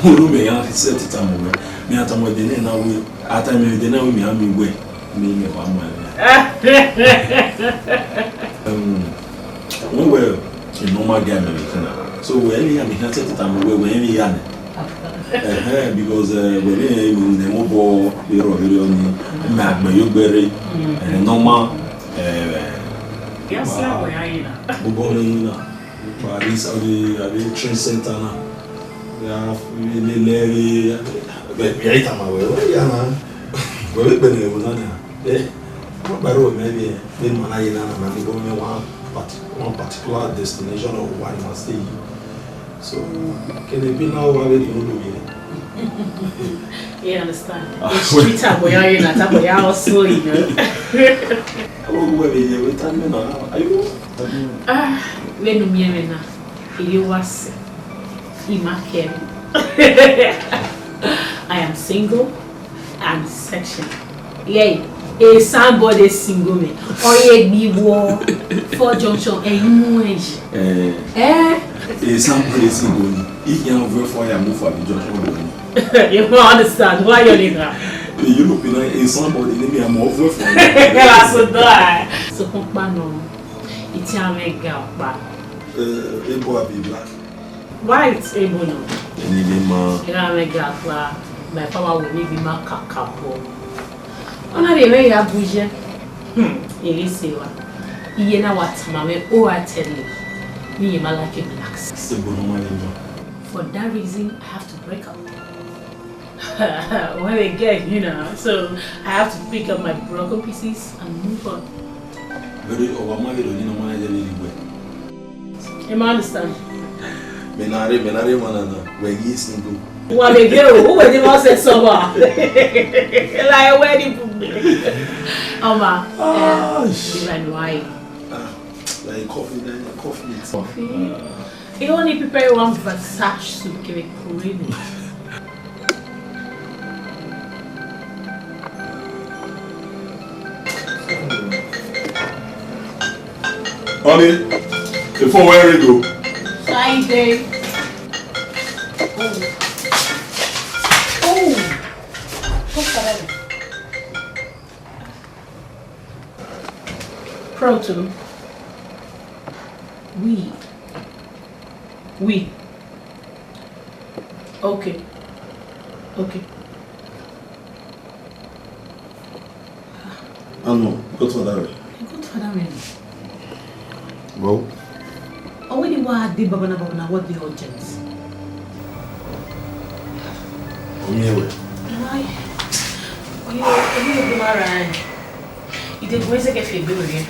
Unu mẹ ya set it am wẹ. Mi ata mo de na we, ata mi de na we mi ami we. Mi me wa mo. Um, Wẹ wẹ a normal guy mẹ vbe khin na. So wẹ emwi hia, mẹ hia sẹtin tama wẹ, wẹ emwi hia nẹ. Ẹhẹn, because, eh, wẹ vbe rẹn emwi ne ẹmwẹ obọ vbe rrọọ vbe rriọ ni, mẹ agbọn yo gbe rre, eh, normal, eh, Yes, sir, wẹ a ye na. Obọ ne emwi na. Paris, a vbe, a vbe train center na. Ya vbe lele vbe, vbe, vbe a i tama wẹ, wẹ ya na. Wẹ vbe kpẹnẹ ẹvbo na nia. Eh, ọ kpẹrẹ wẹ mẹ vbe, vbe ma na ye na, na, na, ni bo mẹ one part-, one particular destination or one must stay. So, kene bi na wa vbe ni unu ye. You understand? Ah, the street aboya ye na, taboya also, you know. Oh, wẹ vbe ye, wẹ ta mi na, are you? Ah, vbene u miẹn mwẹ na, I ye wa sẹ, I ma kẹ. I am single and searching. Yeah, a sound boy dey single me. Ọ ye gbi wọ Four Junction, ẹ i mu ẹ yi. Eh. Eh? A sound boy dey single ni. If you have a fire, move for the junction boy. You don't understand. Why you need that? You look behind a sound boy, they name me, I'm over for you. That's a die. So, come on, no. It's a mega pa. Eh, ebo abi black. White ebo nọ. Eni vbe ma. Ira mwẹ ga kpa, my power will be ma kaka bọ. Ọ na rhie mwẹ ya bu ye. Hmm, ere se wa. Iye na wa tama mwẹ, oh, I tell you, me, I ma like blacks. Ebo ne ọ ma vbe nọ. For that reason, I have to break up. When they get you now, so I have to pick up my broken pieces and move on. Vbene ọ wa ma vbe rhie ne ọ ma na ye vbe rhie wẹ. You ma understand? Mẹ na rre, mẹ na rre emwa na na, wẹ ghi single. Wa vbe ghe o, uwẹ ni ma sẹ sọmọ. La ẹ wẹ ni bu mi. Ọma, Ah, eh, sh- ivan wai. Ah, like coffee, like coffee. Coffee. He only prepare one Versace soup, can we cream it? Honey, the phone where it go? Side. Oh. Oh. What's that? Proto. We. We. Okay. Okay. Ano, godfather rẹ. Godfather rẹ. Well, ọ wẹ ne I wa dee babana babana, what the urgent? Ọ miẹn wẹ. Why? Oye, oye, oye, ma ra ẹ. Ide gun ẹsẹ kẹfì egbe rẹ.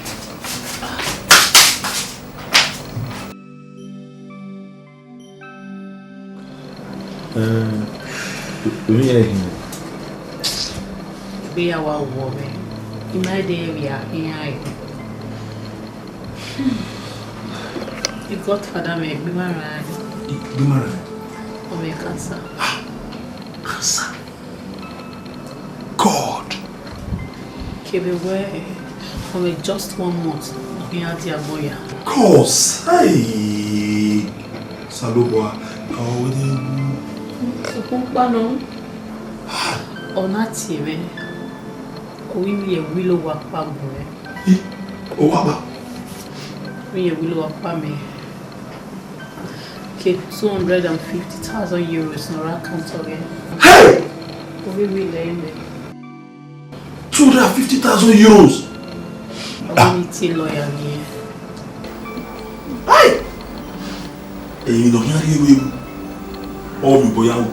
Eh, oye, ẹhin. Egbe ya wa wọ mwẹ. I ma de vbe a khian ẹre. I godfather mwẹ, egbe ma ra. Egbe ma ra? Ọ mwẹ cancer. Cancer. God. Kevbe wẹ, ọ mwẹ just one month, ọ khian dia agbọn ya. Cause, hey, Osanobua, ọ wẹ de wu. Sokpan kpa nọ, ọ na tie mwẹ, ọ wẹ I miẹn wilo owa ọkpa gu mwẹ. Ih, owa ọkpa? I miẹn wilo owa ọkpa mẹ. Ke two hundred and fifty thousand euros nọ rre account ọghẹe. Hey! Ovbi wilo ẹre mẹ. Two hundred and fifty thousand euros. Ọ wẹ ne I tie lawyer ne. Hey! Emwi ne ọ khian rhie vbe ru, ọ miẹn obọ ya ru.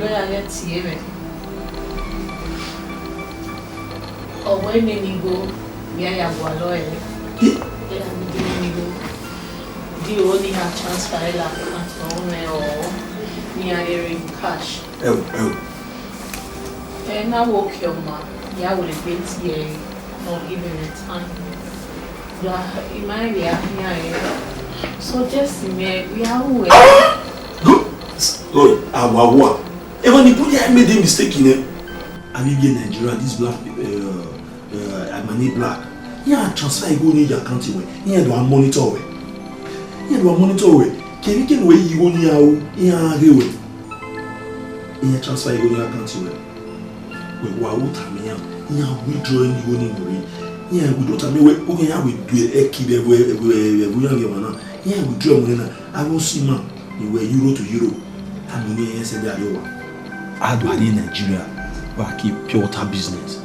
Lawyer ghẹ tie mwẹ. Ọ wẹ ne I ghi go, ne I ya gualọ ẹre. Ih! Lawyer ni ghi ne I ghi go. Di oro ne I ya transfer ẹre la account ọmwa, ọ ne I ya rere cash. Ẹo, ẹo. Ẹ na wo ke ọma, ya wẹ egbe tie ẹre, ne ọ ghi vbe time. Ya, I ma rẹn vbe a khian ẹre. So just mẹ, we are well. Good. Sorry, awa wa. Emwa ni bu ya made a mistake nẹ. Avbe ivbi Nigeria, this black, uh, uh, Imani black. Iran transfer igho ni ye account wẹ. Iran do a monitor wẹ. Iran do a monitor wẹ. Kevbe kevbe ne wẹ ye igho ni a ru, iran ghe wẹ. Iran transfer igho ni account wẹ. Wẹ wa ru tama iran, iran withdraw igho ni mu rre. Iran withdraw tama wẹ, u ghe iran wẹ do ẹki vbe ẹvbo, ẹvbo, ẹvbo iran vbe ọmwa na. Iran withdraw mu rre na, avbe osi ima, ni wẹ euro to euro. A miẹn iran sẹ ẹdẹ a rrie owa. A do a rrie Nigeria, wa ke pure water business.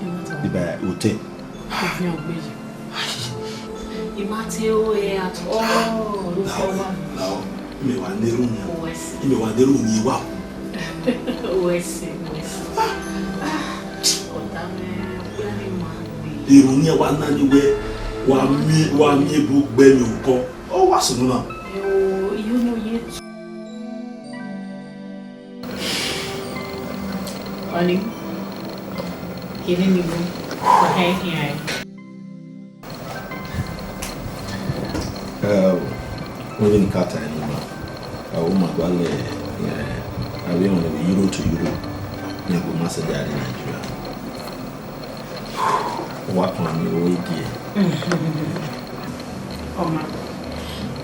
Iba hotel. Oviọn gbe yi. I ma te ru ẹre at all. Lawọ, lawọ, imẹ wa ne erhunmwu. Uwẹ sẹ. Imẹ wa ne erhunmwu wa. Uwẹ sẹ, uwẹ sẹ. Ah, ọda mwẹ, ọkpia ni ma gbe. Erhunmwu wa na ni wẹ, wa miẹn, wa miẹn ebo gbe emwi okọ. Ọ wa sunu na. Yo, iyo no ye. Honey, kevbe ni gho, wa hẹ khian ẹre. Eh, wẹ vbene I ka ta ẹre ne ima, a ru ma gba lẹ, eh, avbe emwa ne vbe euro to euro, ne a gu ma sẹ dia rrie Nigeria. Wa kọn mi ro igie. Ọma,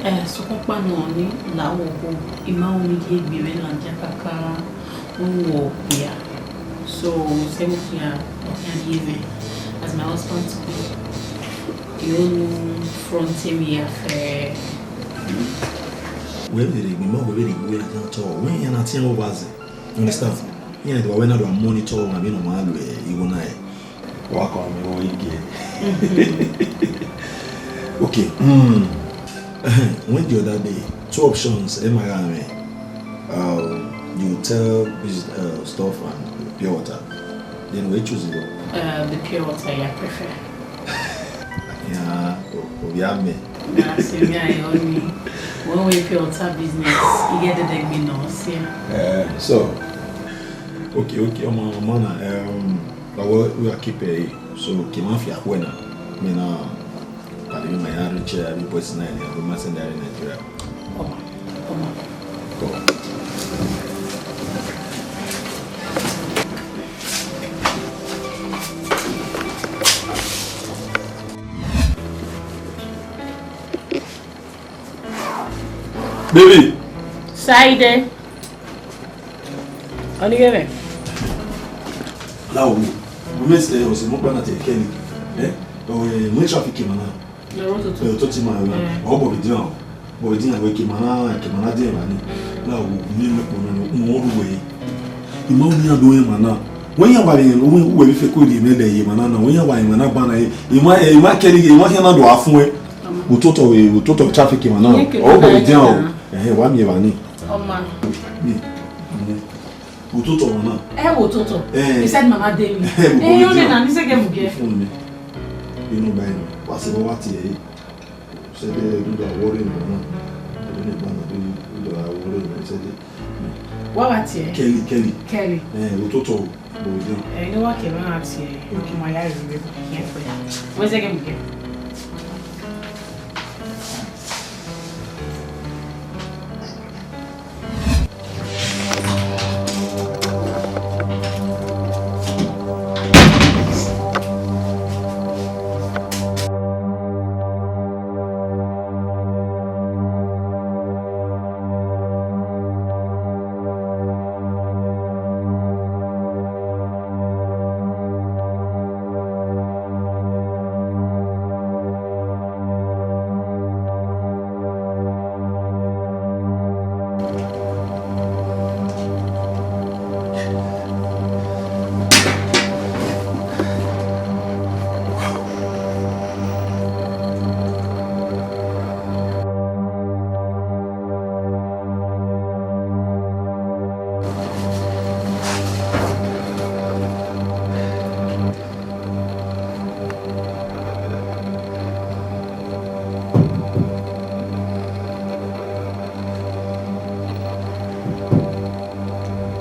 eh, sokpan ọkpa nọ ni la wo obo, I ma ru ne I gie egbe mwẹ ladian kakaka, ne u ru okpia. So, sẹ vbe okpia, ọ khian rhie mwẹ. As my husband to be, I only front him here fair. Wẹ vbe rhie egbe ma, wẹ vbe rhie egbe ladian at all. Wẹ iran na tiẹn vbe obọ zẹ. You understand? Iran do a wẹ na do a monitor avbe ne ọ ma ru igho na rẹ. Wa kọn mi ro igie. Okay. Hmm. When the other day, two options, am I right? Um, you tell this uh, stuff and pure water. Then we choose you. Uh, the pure water, yeah, prefer. Yeah, we are me. That's me, I only. When we pure water business, you get the deck me no, yeah. Uh, so, okay, okay, ọmọ, ọmọ na, um, I will, we are keep it. So, kì í má fi àpò ẹ̀ náà. Mi náà, kàlẹ́ mi máa yá rí chair, àbí boys náà ni, àbí máa send ẹ̀ rí Nàìjíríà. Ọmọ, ọmọ. Kọ̀. Baby. Saide. Ọni ghẹ mwẹ. Lawo, wo mẹ sẹ ọsẹ mọ kpa na te kẹni. Eh? Ọ, eh, mẹ traffic ma na. Ẹ, otọ ti ma na. Ọ bọ bi dian. Bọ bi dian wẹ ke ma na, ke ma na dian ba ni. Lawo, mi mẹ kpọ na, mo ru wẹ. Ima ni ado ẹ ma na. Wẹ ya wa yen, wẹ wẹ bi fẹ ko di mẹ lẹ ye ma na na. Wẹ ya wa yen ma na ba na ye. Ima, ima kẹni, ima khian na do a fun ẹ. Ototọ, ototọ traffic ma na. Ọ bọ bi dian o. Ẹhẹn, wa miẹn evba ni. Ọma. Ni, ni. Ototọ ọmwa na. Ẹ wo ototọ. Eh. He said mama de mi. Eh, wo. Eh, yo ne na, mi se ke mu ge. Fun mi. Inu ba inu. Wa se wa tie e. Se de du da worry no na. Inu ba na du da worry no se de. Wa wa tie. Kelly, Kelly. Kelly. Eh, ototọ. Bo de. Eh, ni wa ke ma tie. Okay. Ma ya ri re. Ye pe. Wa se ke mu ge.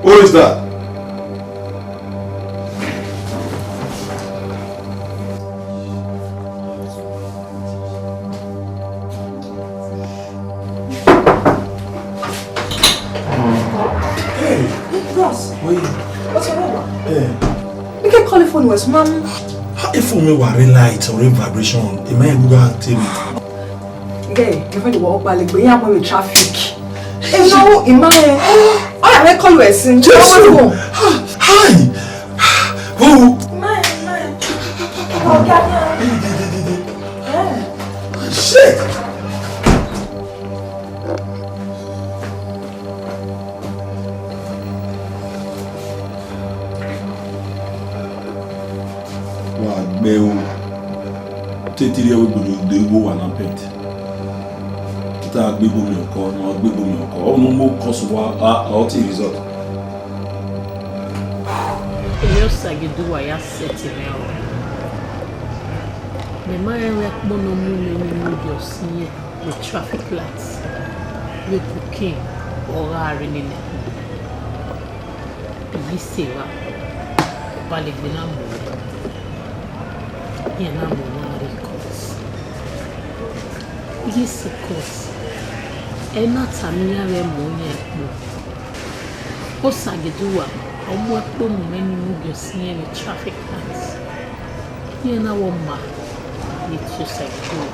Who is that? Hey! Bros. Oye. What's your number? Eh. Make a call phone was, man. How if we were ring light or ring vibration? Am I able to tell me? Nge, girlfriend wa ọkpa legbe, ya mu traffic. Eno, ima e. Oya, me call you esin. Jesu! Hi! Oh! Ima e, ima e. Ọga ni. Shit! Wa gbe o. Te ti rhie ẹvbo gbodo do igho wa na pẹt. Te a gbe igho miẹn ọkọ, ne ọ gbe igho miẹn ọkọ. Ọ no mo kọs wa, a, ọ te result. Emwi Osagiduwa ya sẹtin mwẹ o. Mẹ ma rẹn ẹkpo ne ọ mu mwẹ ni mu gie ọse irẹn vbe traffic light, vbe cocaine, ọ gha rre nene ẹkpo. Ivbi sẹ evba, Obalegbe na mu mwẹ, iran na mu mwẹ rrie court. Ivbi sẹ court, ẹ na tama iran vbe mu yan ẹkpo. Osagiduwa, ọ mu ẹkpo mu mwẹ ni mu gie ọse irẹn vbe traffic light. Iran na wẹ ọ ma ne I tie Osagiduwa.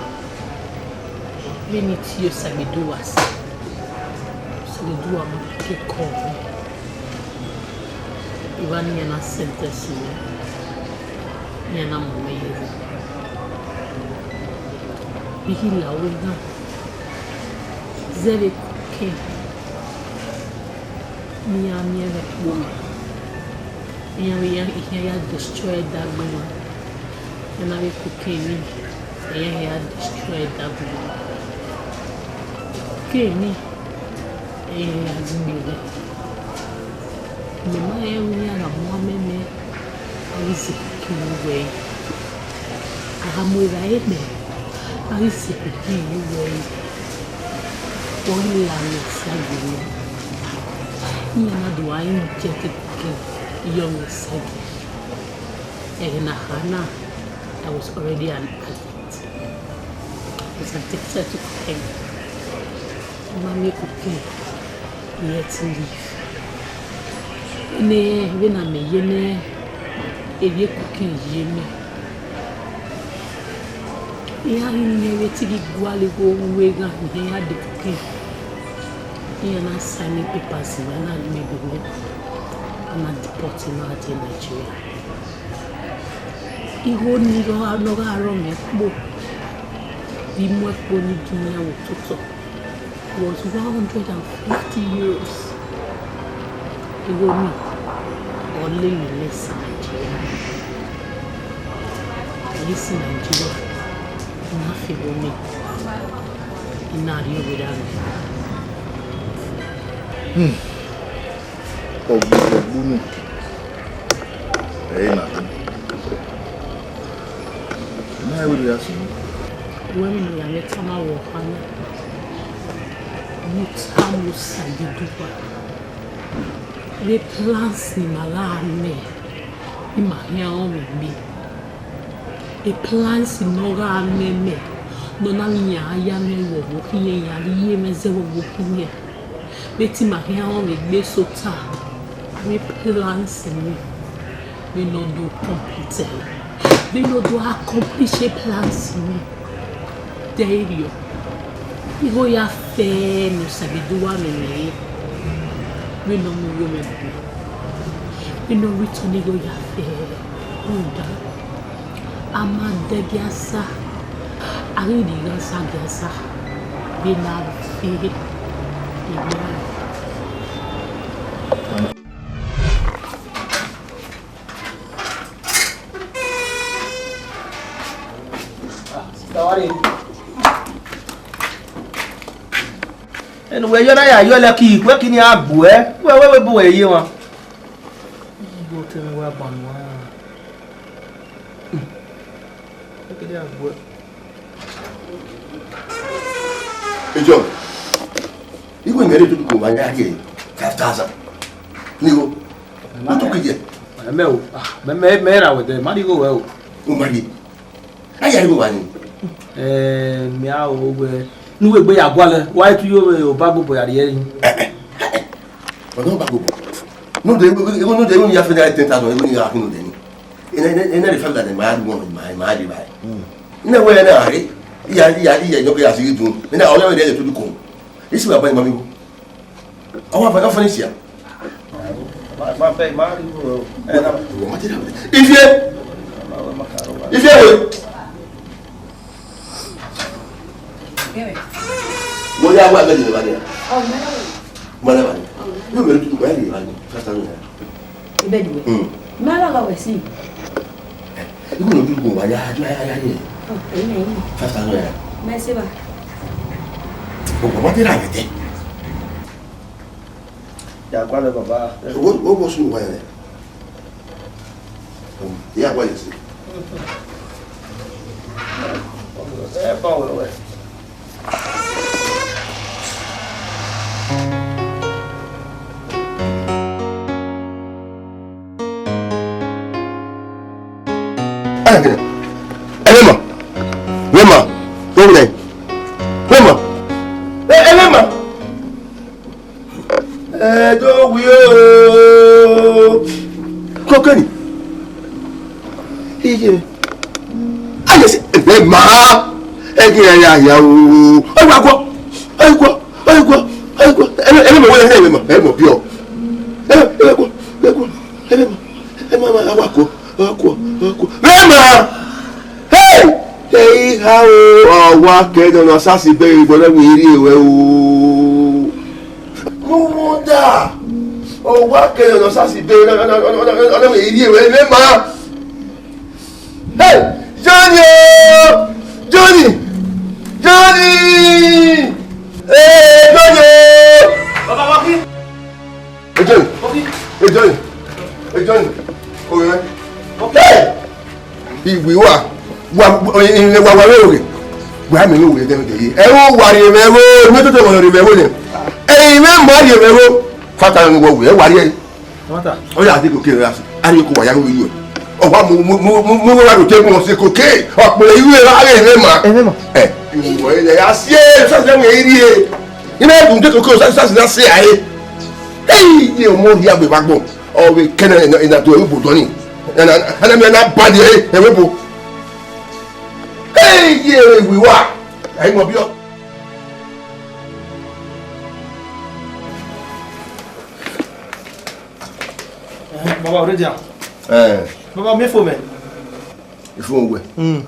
Vbene I tie Osagiduwa sẹ, Osagiduwa ma ke kọ mwẹ. Evba ne iran na sentence mwẹ, iran na mu mwẹ ye ẹre. I ghi la ue na, zẹvbe cocaine ne iran miẹn vbe ẹkpo mwẹ, iran vbe ya, iran ya destroy ẹdẹ agbọn mwẹ, iran na vbe cocaine ni. Ẹre hia destroy that village. Keni, ẹre hia zigbe rre. Mẹ ma rẹn wẹ iran gha mu amẹ mẹ, a ghi sẹ cocaine ye uwu ẹre. A gha mu evbare mẹ, a ghi sẹ cocaine ye uwu ẹre. Ọ ghi la mwẹ sagiẹ nẹ. Iran na do gha inject cocaine ye mwẹ sagiẹ. Ẹghẹ ne a kha na, I was already an addict. I was addicted to cocaine. I ma miẹn cocaine, I had to leave. Nẹ, vbene a miẹn ye nẹ, erriọ cocaine ye mẹ. Iran ghi miẹn vbe te I ghi gualọ igho ru eghan ne iran ya de cocaine. Iran na sign papers, iran na gbe do, a na deport mwẹ rrie Nigeria. Igho ni ọ gha, ne ọ gha rọ mwẹ kpo, vbe I mu ẹkpo ni gie iran vbe ototọ, was one hundred and fifty euros. Igho ni ọ lele mwẹ si Nigeria. I ghi si Nigeria, I na fi igho ni, I na rrie vberriọ mwẹ. Hmm. Ọgbẹdẹ gbunu ẹre na do. I na wẹ ya sunu. Wẹ ne ya mwẹ tama wẹ ọkpa na, ne u tama Osagiduwa vbe plans ne ima gha mẹ, ima khian rọnmwẹ egbe. E plans ne ọ gha mẹ mẹ, ne ọ na miẹn a ya mwẹ vbe ọvbokhan iran, iran rhie mwẹ zẹ vbe ọvbokhan iran. Vbe te ima khian rọnmwẹ egbe sota, avbe plans ni, vbene ọ do complete ẹre, vbene ọ do accomplish plans ni, de ẹre rriọ, igho ya fẹ ne Osagiduwa mwẹ mwẹ re, vbene ọ mu igho mwẹ bu, vbene ọ return igho ya fẹ, rhunmwuda a ma dẹ gia sa, a ghi rhie igho sa gia sa, vbene a fe emwi ra. Enu wẹ yọ na ya yọ lẹ ki wẹ kini a gbuẹ, wẹ wẹ wẹ bu wẹ ye wan. Ibo te mwẹ wa ban wan. Wẹ kini a gbuẹ. Hey, John, igho ne I rhie tutu ko wa ya rhie five thousand. Ni igho. Utu kije. Mẹ o, ah, mẹ, mẹ, mẹ ra wẹ dẹ, ma rhie igho wẹ o. U ma rhie. A ya rhie igho wa ni. Eh, mẹ a o wẹ. Nu wẹ egbe ya gualọ, wa tu yo, eh, Obagbobọ ya rhie rin. Eh, eh, eh, eh. Ọdọ Obagbobọ. No de, igho no de, igho ya fẹ ten thousand, igho ni ya fẹ no de ni. Ena, ena, ena de five thousand ma ya du wọn, ma, ma ya de ba. Mm. Ena wẹ na re. Iya, iya, iya, yo ke ya si du. Ena ole wẹ de tutu ko. Isi wa ba ma mi ko. Awa fa, fa ni sia. Ma, ma fe, ma ri wo. Ifie. Ifie we. Mo ya wa be ni ba ni. Mo na ba ni. Yo me tutu ba ni ba ni. Five thousand naira. Ibẹ di we. Hmm. Ma la ga we si. Ibu no bi gun wa ya, ya, ya, ya, ya. Oh, ẹyin, ẹyin. Five thousand naira. Mẹ se ba. O ko ma te ra bete. Ya gualọ baba. O, o, o sun wa ya. Ya gualọ si. Ẹ bọ wẹ wẹ. Ẹlẹma, ẹlẹma, wẹma, wẹwulẹ, wẹma, ẹlẹma. Ẹdo wi o. Kọkẹni. Iye. Ayesi, ẹlẹma. Ẹgin ẹyà yà o. Ọyọ àgọ. Ọyọ àgọ. Ọyọ àgọ. Ẹlẹma wẹlẹ ẹlẹma. Ẹlẹma biọ. Ẹlẹma, ẹlẹma, ẹlẹma, ẹlẹma. Ẹ ma, ma, a wa kọ, a wa kọ, a wa kọ. Vbe ma! Hey! Ẹ i ha o, ọ wa kẹ nọ, nọ sasi bẹghe vbe ọnẹ wẹ i rhie ruẹ o. Rhunmwuda, ọ wa kẹ nọ, nọ sasi bẹghe ọnẹ wẹ i rhie ruẹ, vbe ma! Hey! Johnny o! Ẹmwẹ wa wa vbe oghe. Wa mẹ ne uwẹ dẹmwẹdẹ ye. Ẹ wo wa rhie mwẹ ẹvbo, ne toto wa rhie mwẹ ẹvbo nẹ. Ẹ i mwẹ ma rhie mwẹ ẹvbo. Fata ne wọ wẹ, ẹ wa rhie. Fata. Ọ ya de koke ra. A rhie ko wa ya ru iye. Ọ wa mu mu mu mu mu wa ro te mu se koke. Ọ kpele iye ra ghe mwẹ ma. Ẹ mwẹ ma. Ẹ. Ìwọ ilẹ̀ ya sie, sọ́sẹ̀ mi rí e. Ina ẹ̀dùn tẹ koke, sọ́sẹ̀ sọ́sẹ̀ náà ṣe àyè. Ẹ yẹ ọmọ rí àgbẹ̀ bá gbọ́. Ọ wẹ kẹ́nà ẹ̀ náà tó ẹ̀rú bò dọ́ni. Ẹ náà ẹ̀ náà bá di ẹ̀ ẹ̀rú bò. Hey, ye we wa. Ai mo bio. Eh, baba, already am. Eh. Baba, mi fo mẹ. Ifo wẹ. Mm.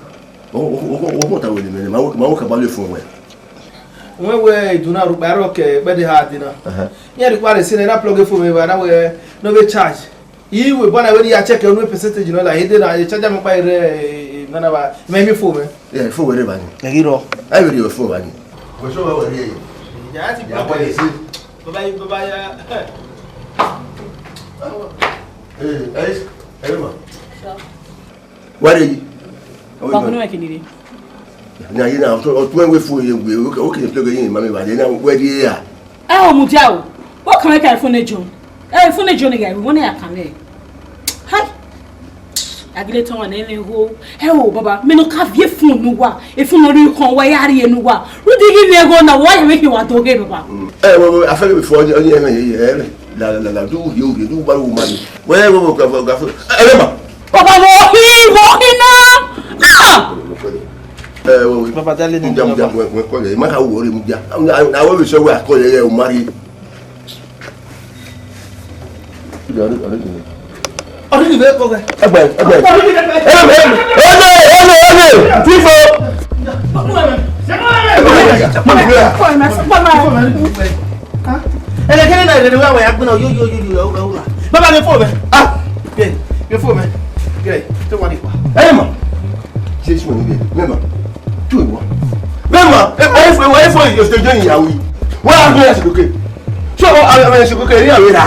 O o o o ta wẹ ni mẹ, ma wo ma wo ka ba le fo wẹ. Wẹ wẹ iduna ru pa ro ke pe de ha dina. Aha. Yan ri pa re sine na plug fo mẹ ba na wẹ no be charge. I wẹ bana wẹ ya check unu percentage no la, ede na charge mo pa re nana ba me mi fo mẹ. Yeah, fo wẹ re ba ni. Ẹ ghi rọ. Ai wẹ re fo ba ni. Ko so wẹ re. Ya ti ya plug. Baba, baba ya. Eh, eh, eh, ma. Sure. Where are you? How are you? Bakunu doing? Wa kini re. Na ye na, o tu we fo ye we, o ke, o ke plug ye ma me ba de na, where are you? Ẹ o, mudia o. Wọ́n kàn mí ka fún ẹjọ́. Ẹ fún ẹjọ́ ni gàrí, wọ́n ní àkàmẹ́. Hi. Agile tán wà nínú ihò. Ẹ o, baba, mi no ka vie fún nu wa. E fún no ri kan wa ya ri enu wa. Ru di gi mi ego na wa ye mi ki wa do ge, baba. Ẹ wo, wo, afẹ́ mi fọ ọjọ́, ọjọ́ ẹ̀mẹ̀ yẹ, ẹ rẹ̀. La, la, la, la, du, du, du, du, ba wo ma ni. Wẹ, wo, wo, ka fọ, ka fọ. Ẹ, ẹ, ma. Baba, mo hi, mo hi na. Ah! Ẹ, wo, wo. Baba, dale ni, mudia, mudia, baba. Wẹ, wẹ, kọlẹ, ma ka wo re mudia. Na, na, wo, wo, so, wa, kọlẹ, ẹ, o ma ri. Ọdún ìwé kọ wẹ. Ẹgbẹ́, ẹgbẹ́. Ọdún ìwé kọ wẹ. Ẹgbẹ́, ẹgbẹ́. Ẹgbẹ́, ẹgbẹ́. Fifo. Ẹlẹkẹrẹ na ìrẹ̀lẹ̀ wẹ̀ wẹ̀ agbẹ́nà yóò yóò yóò yóò yóò. Bàbá mi fò mẹ́. Ah, bẹ́ẹ̀, mi fò mẹ́. Bẹ́ẹ̀, tó wà nípa. Ẹ mọ̀. Jésù ò ní bẹ̀. Mẹ́mà. Tó ìwọ. Mẹ́mà. Ẹ wọ́n fọ, wọ́n fọ ìyọ̀sẹ̀ jẹ́ ìyàwó yìí. Wọ́n á gbé ẹ̀sìn lókè. So, a, a, a, ẹ̀sìn kókè ní àwọn ìlà.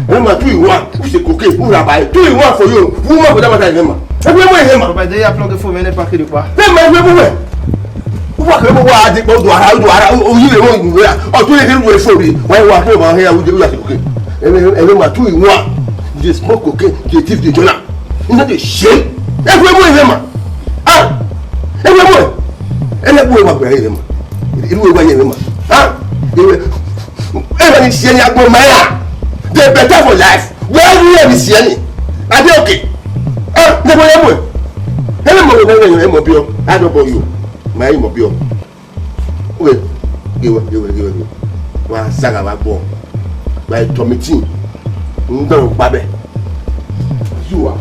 Ẹ ma two in one, ó ṣe kókè, ó ra báyìí. Two in one for you. Wọ́n mọ̀ kó dábàá táyì mẹ́ma. Ẹ gbé mọ́ ìhẹ́ ma. Bàbá ìjẹ́ yà plug fún mi ní pàkìrì pa. Bẹ́ẹ̀ ma ẹgbẹ́ mú wẹ̀. Ó wà kẹ́ mú wá adé pọ̀, odò ara, odò ara, oyún rẹ̀ wọ́n ìlú rẹ̀. Ọ̀tún yẹn ti ń lu èso rẹ̀. Wọ́n yẹ wá pé màá hẹ́ àwùjọ yóò ṣe kókè. Ẹ bẹ́ẹ̀, ẹ bẹ́ẹ̀ ma two in one. You dey smoke cocaine, you dey thief, you dey join am. You no dey shame. Ẹ gbé mọ́ ìhẹ́ ma. Ah! Ẹ gbé mọ́ ẹ̀. Ẹ lẹ́gbẹ̀ẹ́ wa gbẹ̀rẹ̀ ìhẹ́ ma. Irú ìwà yẹn ma. Ah! Ìwé. Ẹ bá ní ṣe ni agbọn maya. They better for life. Wẹ́ẹ́ rí ẹ̀mí sí ẹni. Adé òkè. Ah, ní mo yẹ mọ̀ ẹ́. Ẹ lè mọ̀ ọ́, ẹ lè mọ̀ bí ọ. Adọ́bọ̀ yòó. Màá yìí mọ̀ bí ọ. Wẹ̀, gẹ̀wẹ̀, gẹ̀wẹ̀, gẹ̀wẹ̀, gẹ̀wẹ̀. Wà á sága wá gbọ́. Wà á tọ́ mi tì. Ń dọ̀rọ̀ pa bẹ́ẹ̀. Yóò wá.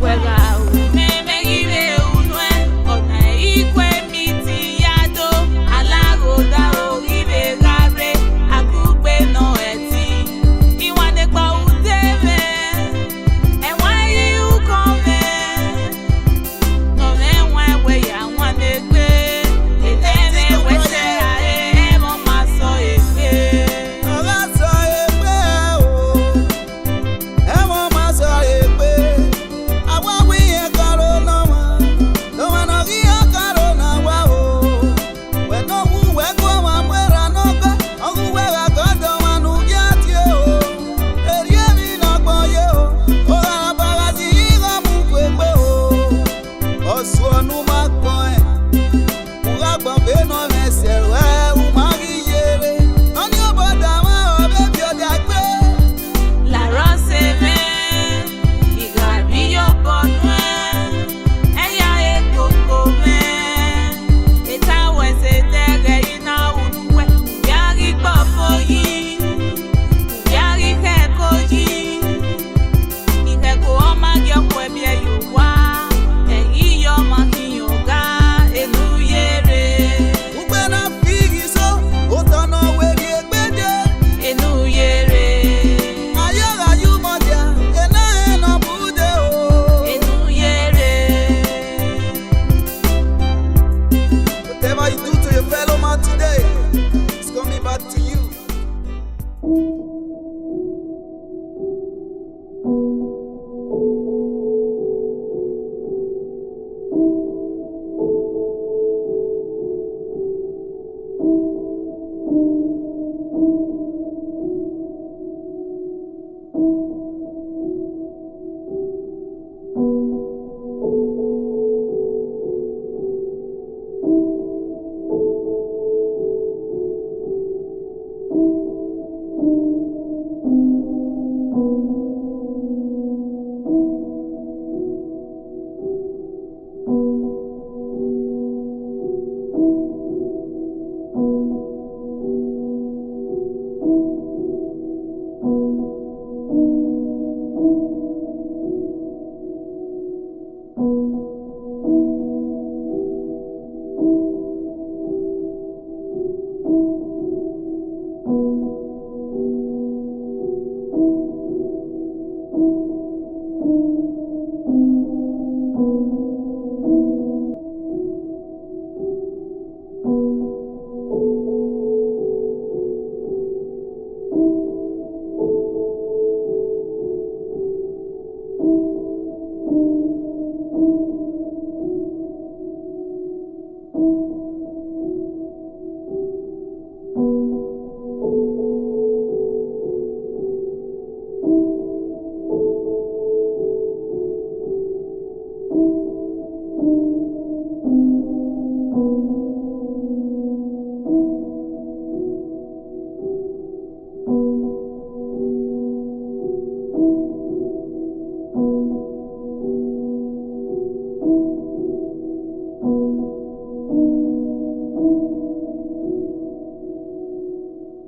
Wẹ gha ru mẹ, mẹ ghi vbe ru nuẹn.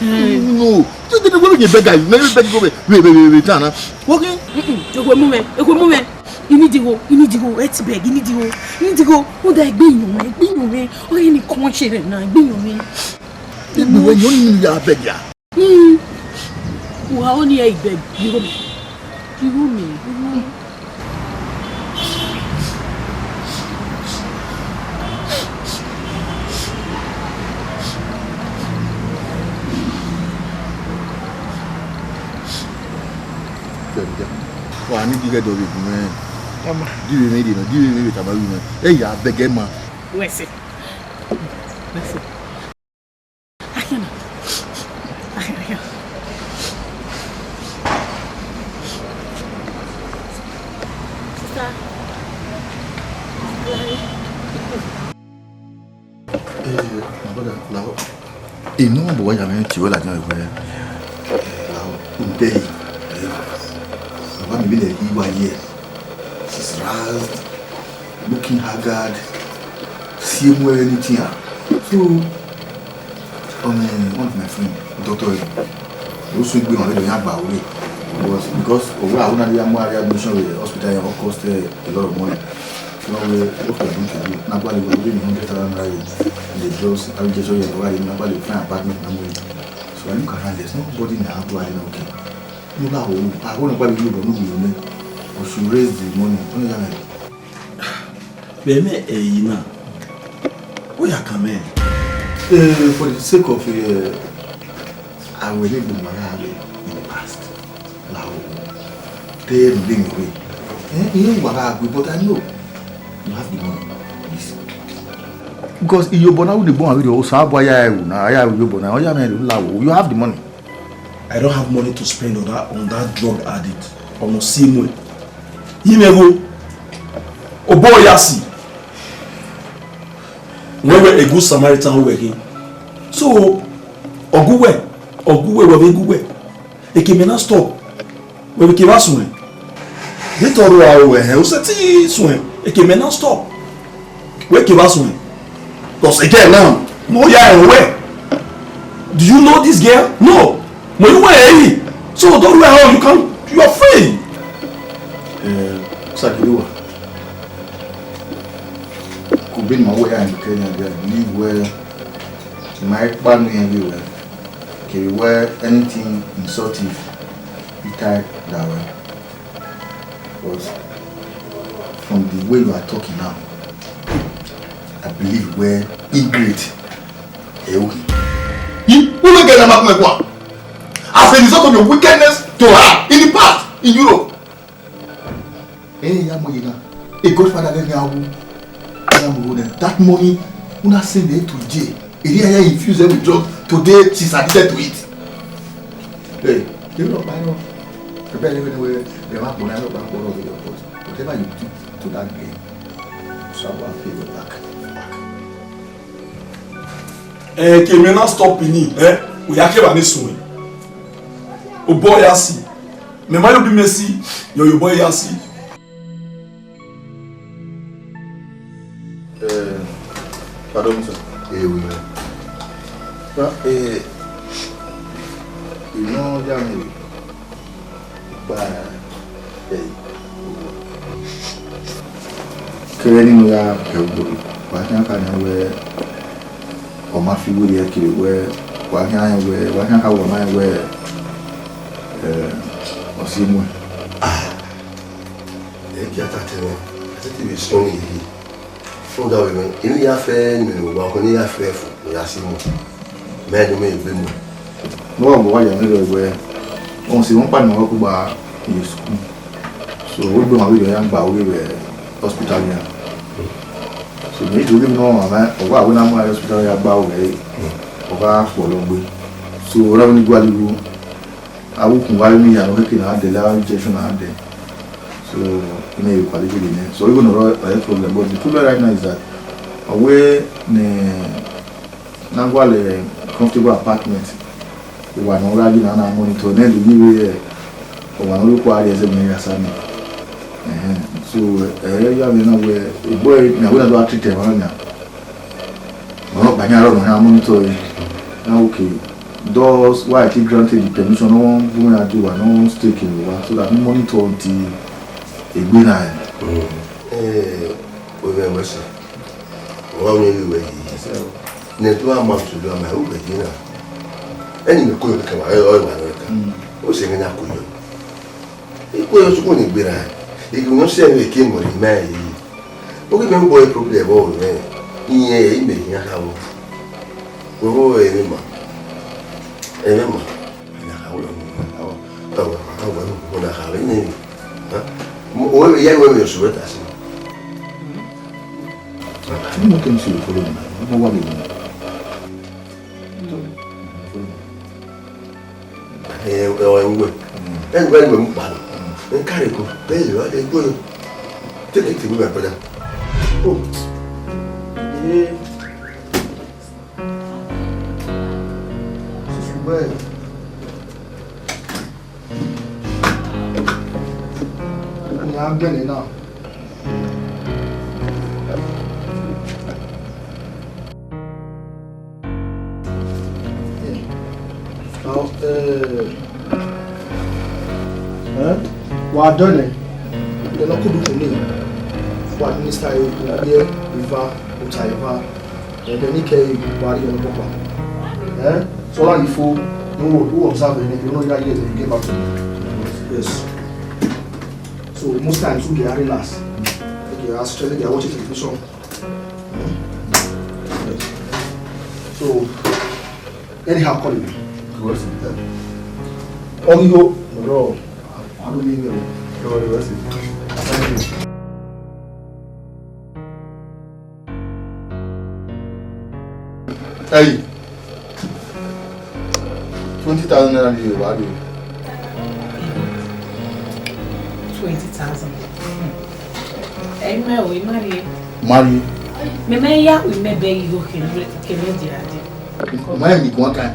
No. Tell them, why you beg am? Why you beg go away? Wait, wait, wait, wait, Tana. What? Mm-mm. Ekhue mu mwẹ, ekhue mu mwẹ. I need igho, I need igho, health beg, I need igho, I need igho. Who that egbe yan mwẹ, egbe yan mwẹ. Ọ ghe ne I come share na, egbe yan mwẹ. Egbe wẹ yan ni ya beg ya. Hmm. Wa oni e beg, igho mi. Igho mi, igho mi. Wa ni ghi ghẹ dọvbe gun mwẹ. Ọma. Di vbe mwẹ rhie nọ, di vbe mwẹ vbe tama ru mwẹ. Ẹ ya beg ẹ ma. Wẹ sẹ. Wẹ sẹ. Akhian na. Akhian, akhian. Sister. Eh, my brother, Lao. Eh, no, but why am I to you like that? Eh, Lao, I'm there. Eh, Baba, maybe they give one year. She's razzed, looking haggard, see more anything. So, um, one of my friend, doctor, also gbé wọn lọ yàgbà wọlé. Because, because ọwọ́ àwọn náà yà mú àrí admission rẹ̀ hospital yẹn, all cost, eh, a lot of money. So, we, what we are going to do? Nagbale, we are giving hundred thousand naira. The drugs, I will just show you why. Nagbale, find apartment, Nagbale. So I look around, there's nobody in the house. Okay. No, la, oh, I want to buy the room, no, no, no. We should raise the money. What is that? Vbe mẹ ẹre na, u ya kan mẹ. Eh, for the sake of, eh, I will need the money in the past. Lao, tell me the way. Eh, you know what I agree, but I know you have the money. Please. Because iyobọ na ru ne egbe ọmwa vberriọ, Osanobua ya ru na, a ya ru iyobọ na, ọ ya mwẹ Lao, you have the money. I don't have money to spend on that, on that drug addict. Ọmọ si mu. Yi mwẹ gho. Obọ ya si. Wẹ wẹ a good Samaritan wẹ khin. So, ọ gu wẹ, ọ gu wẹ, wẹ vbe gu wẹ. Eke mẹ na stop. Wẹ vbe ke vba suẹn. Dito ro aro wẹ hẹ, u sẹtin suẹn. Eke mẹ na stop. Wẹ ke vba suẹn. Because again now, mo ya ẹrọ wẹ. Do you know this girl? No. Mo yi wẹ ẹre. So don't worry how you can, you are free. Eh, Sagiriwa. Kugbe ne ma wẹ ya ẹn kẹ yan dia, I believe wẹ ma i kpa nu yan vbe wẹ. Kevbe wẹ anything insultive, I ta da wẹ. But from the way you are talking now, I believe wẹ ingrate. Eh, okay. You, who will get that man? As a result of your wickedness to her in the past in Europe. Eh, ya mo yena. A godfather gave me a woo. Ya mo yena. That money, una send it to jail. He didn't infuse them with drugs. Today, she's addicted to it. Hey, you know, I know. The bell, anyway, they want to know about what your court. Whatever you do to that girl, so I will pay you back. Eh, ke mẹ na stop ni, eh? U ya ke vba ne suẹn. Obọ ya si. Mẹ ma yo bi mẹ si, yọ, yọ obọ ya si. Eh, pardon, sir. Eh, oui, man. Ba, eh, you know, ya mi. Ba, eh, kere ni no ya ke wo, wa kan ka ni we, ọ ma fi wiri ẹki wẹ, wa khian rẹn wẹ, wa khian ka wẹ ma rẹn wẹ, eh, ọ si muẹn. Ah, ẹki a ta tẹ mwẹ, a te te vbe sọn vbe ehe. Rhunmwuda vbe mwẹ, emwi ya fẹ ne wa ọkhọ ne ya fẹ fo, ne ya si muẹn. Mẹ ne mẹ egbe muẹn. Ne ọ wa ya mwẹ rẹ wẹ, ọ si wọn kpa ne ọ kugba ye school. So, wẹ gbe ma vbe ya gba oghe vbe hospital ya. So, me do give no ma, ọ wa wẹ na mu hospital ya gba oghe, ọ gha kpọlọ gbe. So, ọ ra ni gua ligho, a wu kun gha ni ya no keke na de la injection na de. So, me you quality the name. So, even though I have problem, but the problem right now is that Ọ wẹ ne na gualọ comfortable apartment, uwa ne ọ gha yi na na monitor nẹ, do yi vbe ọmwa ne ọ rhie okhuo a rhie ẹzẹ mẹ ya sa ni. Ẹhẹn. So, ẹ ya vbe na wẹ, ebo mẹ wẹ na do a treat ẹmwẹ na. Ọmwa ọkpa yan rọ ne ọ yan monitor ẹre. Na okay. Thus why I take granted the permission, no one go and do one, no one stake in one, so that we monitor until egbe na. Eh, we wẹ wẹ sẹ. Wa wẹ wẹ yi. Ne do a ma to do a ma, u be yi na. Ẹni mẹ ko yo kẹ wa, ẹ, ọ wa nọ ka. O se ne na ko yo. Ikue yọ sukun ni gberra, ikue yọ sẹ vbe eke mọ ni ma yi. Oke mẹ bọ problem vbọ nẹ, iye imẹ yan kha vbọ. Wẹ vbọ ẹmwẹ ma, ẹmwẹ ma. Ọna kha vbọ, ọna kha vbọ, ọna kha vbọ, ọna kha vbọ, ne. Ha? Mo, o ya wẹ yọ sẹ vbe ta si. Mo kẹ mi si follow me, mo wa le mo. Ẹ, ẹ, ẹ, wẹ. Ẹ, wẹ, wẹ, mo pa. Ẹ, carry go. Ẹ, ẹ, ẹ, go. Take it away, my brother. Oh. Yeah. Well. Ọni a gbẹnnẹ na. Now, eh, eh, wa dọnẹ, ẹdẹ ne ọ kudu khin nii, wa minister ye, eva, ota eva, ẹdẹ ne I kẹe wa rrie ọkpọkpa. Eh, so ọna ghi fo, ne u, u observe ẹre, ne ọ ya ye ẹre, get back to me. Yes. So most times, u get relax. Okay, I stress, I watch television. So, anyhow, call me. Ọghe igho, bro. I don't need you. Don't worry, what's it? Thank you. Hey. Twenty thousand naira ni wa do. Twenty thousand. Ẹ mẹ o, ẹ ma rhie. Ma rhie. Mẹ mẹ ya wi mẹ bẹ igho kene, kene dia de. Ma mi guan kan.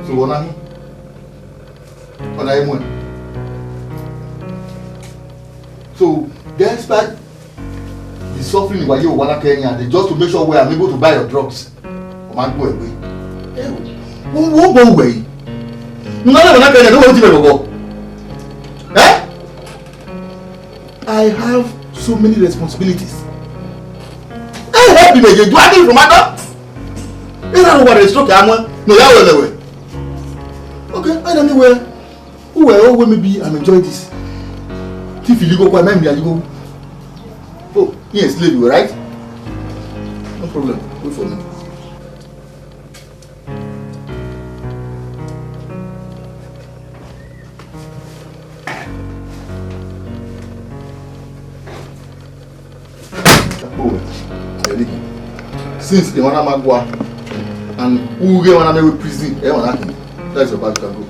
So, ọna hin? Ọna hin muẹn? So, despite the suffering wa ye, wa na kẹ yan, they just to make sure where I'm able to buy your drugs. Ọ ma gbe ẹre. Ẹ wo, wo, wo, wo wẹ yi. N ma lẹ wa na kẹ yan, do wo ti bẹ bọbọ. Eh? I have so many responsibilities. Ẹ help me, you are from Adam. Ẹ na wa stroke amọ, no ya wẹ wẹ. Okay, I don't know where. Who were, oh, well, maybe I'm enjoying this. If you go, why am I go? Oh, he enslaved you, right? No problem. Wait for me. Oh, Eric. Since the one I'm and who get one I'm with prison, eh, one. That's your bag, you can go.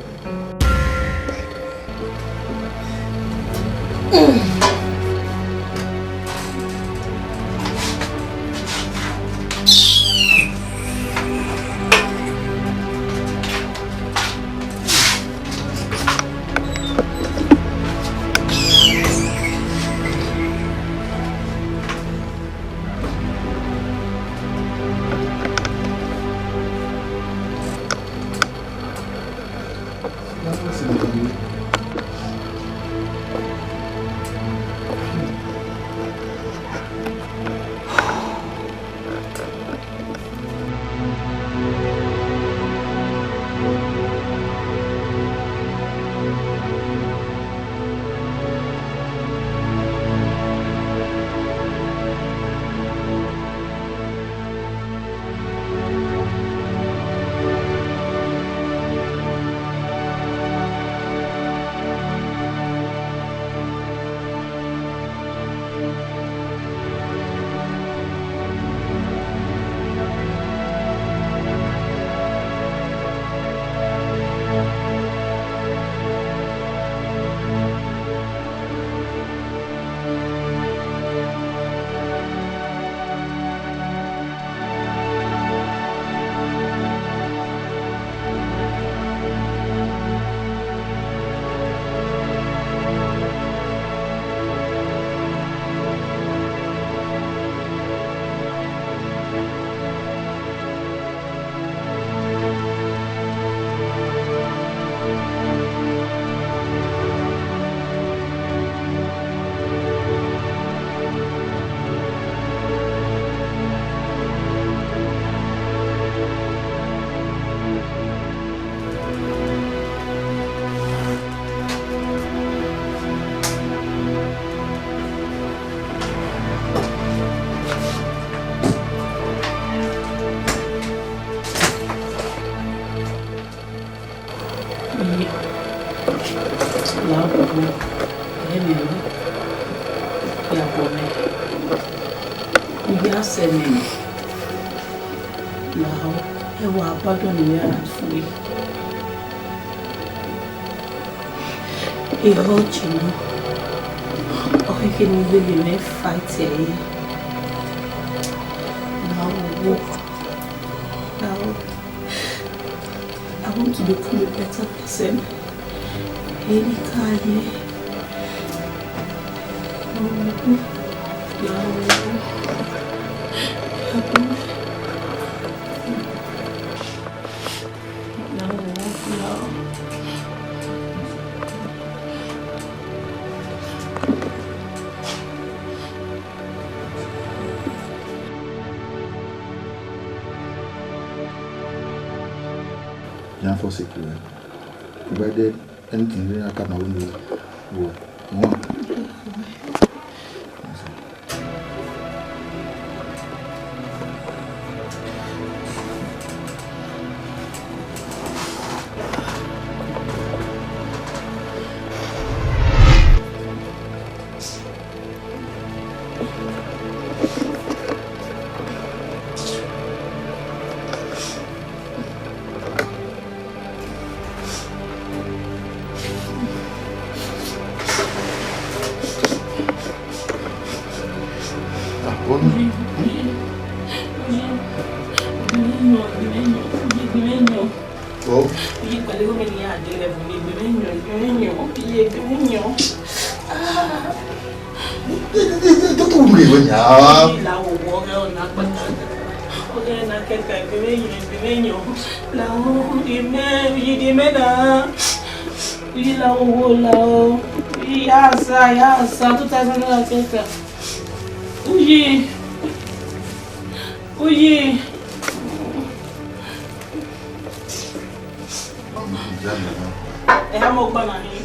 La ogbọgbọ, ẹmwẹ ru, ya bọ mwẹ. U ya sẹ mwẹ nẹ. Lahọ, ẹ wa badọ ne I ya fue. Ehọ ọchẹ nọ, ọ khẹke ne u vbe vbe mwẹ fight ẹre. Lahọ, wo. Lahọ, I want to become a better person. Eni ka ye. Lahọ, Lahọ. Yan forsake you, eh? Provided anything really happen, I won't know. What? What? Oh. Iye kpẹlẹ igho mwẹ ne iran dee level ne egbe mwẹ yọn, egbe mwẹ yọn, iye egbe mwẹ yọn. Ah. Dọkita, wo mu rre wẹ nia? Uyi la wo wo ọghẹ ọna kpata. Ọghẹ na kẹka egbe mwẹ yọn, egbe mwẹ yọn. La wo, imẹ, uyi di imẹ na. Uyi la wo wo la o. Uyi ya sa, ya sa, two thousand naira kẹka. Uyi. Uyi. Ẹ ha mọ ọgba na hin.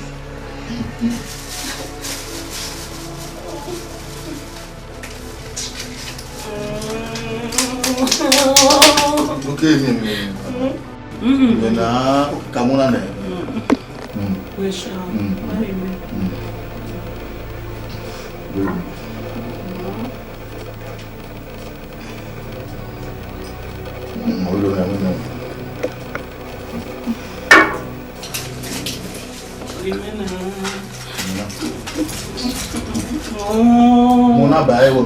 Ok, mi, mi, mi. Mm. Mi na, ok, ka mu na nẹ. Mm. Mm. Wẹ sha. Mm. Wẹ mi. Mm. Wẹ mi. Mm, ọ lo na, mi na. Mo na ba ẹvbo.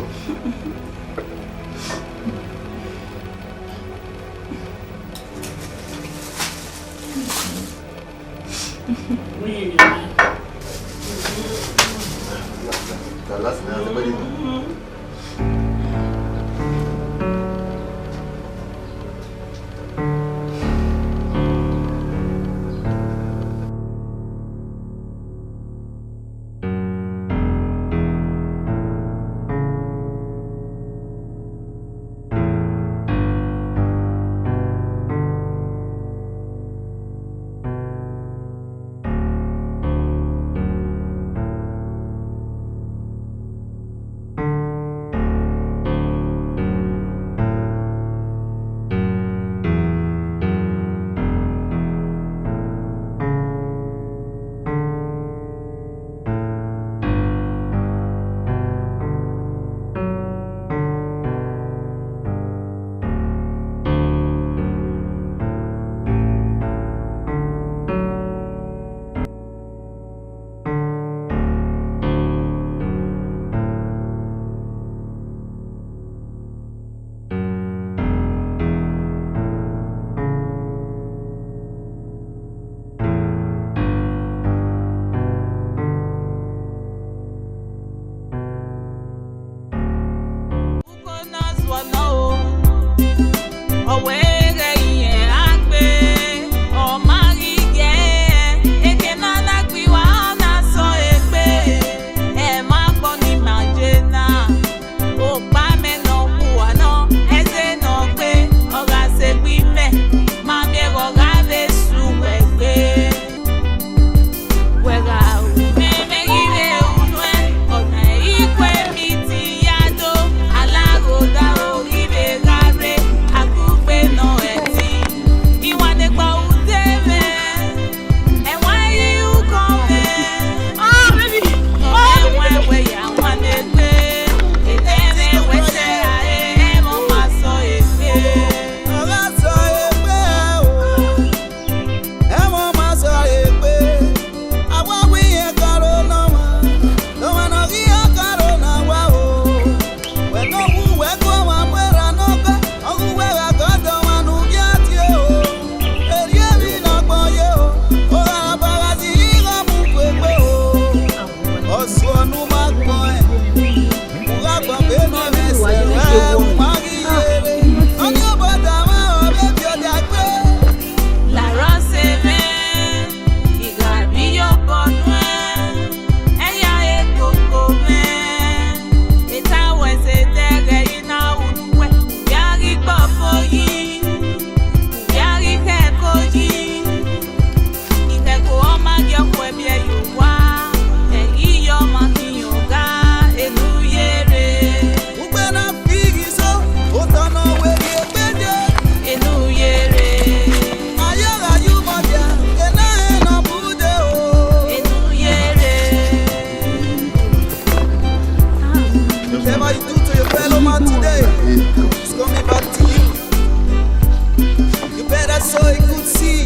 Boy could see.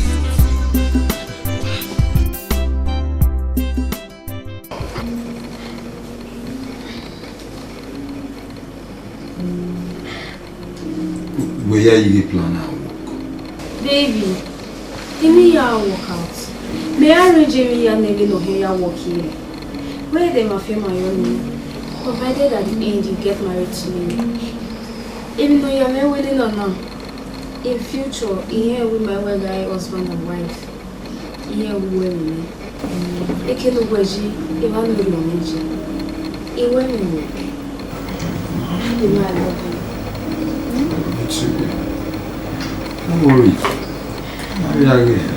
Wẹ ya ye plan na work? Baby, emwi ya work out. Mẹ arrange emwi ya ne vbene ọ hia work here. Wẹ de ma fian ma yọ nii, provided at the end you get married to me. Emwi ne ọ ya mwẹ wẹ nena na, in future, I hẹn we ma wẹ gha husband and wife. Iye uwu ẹmwẹ mwẹ. Eke ne uwẹ yi, evba ne orhiọn mwẹ yi. I wẹ mwẹ wẹ. Baby, I love you. Me too, baby. Don't worry. I'll be again.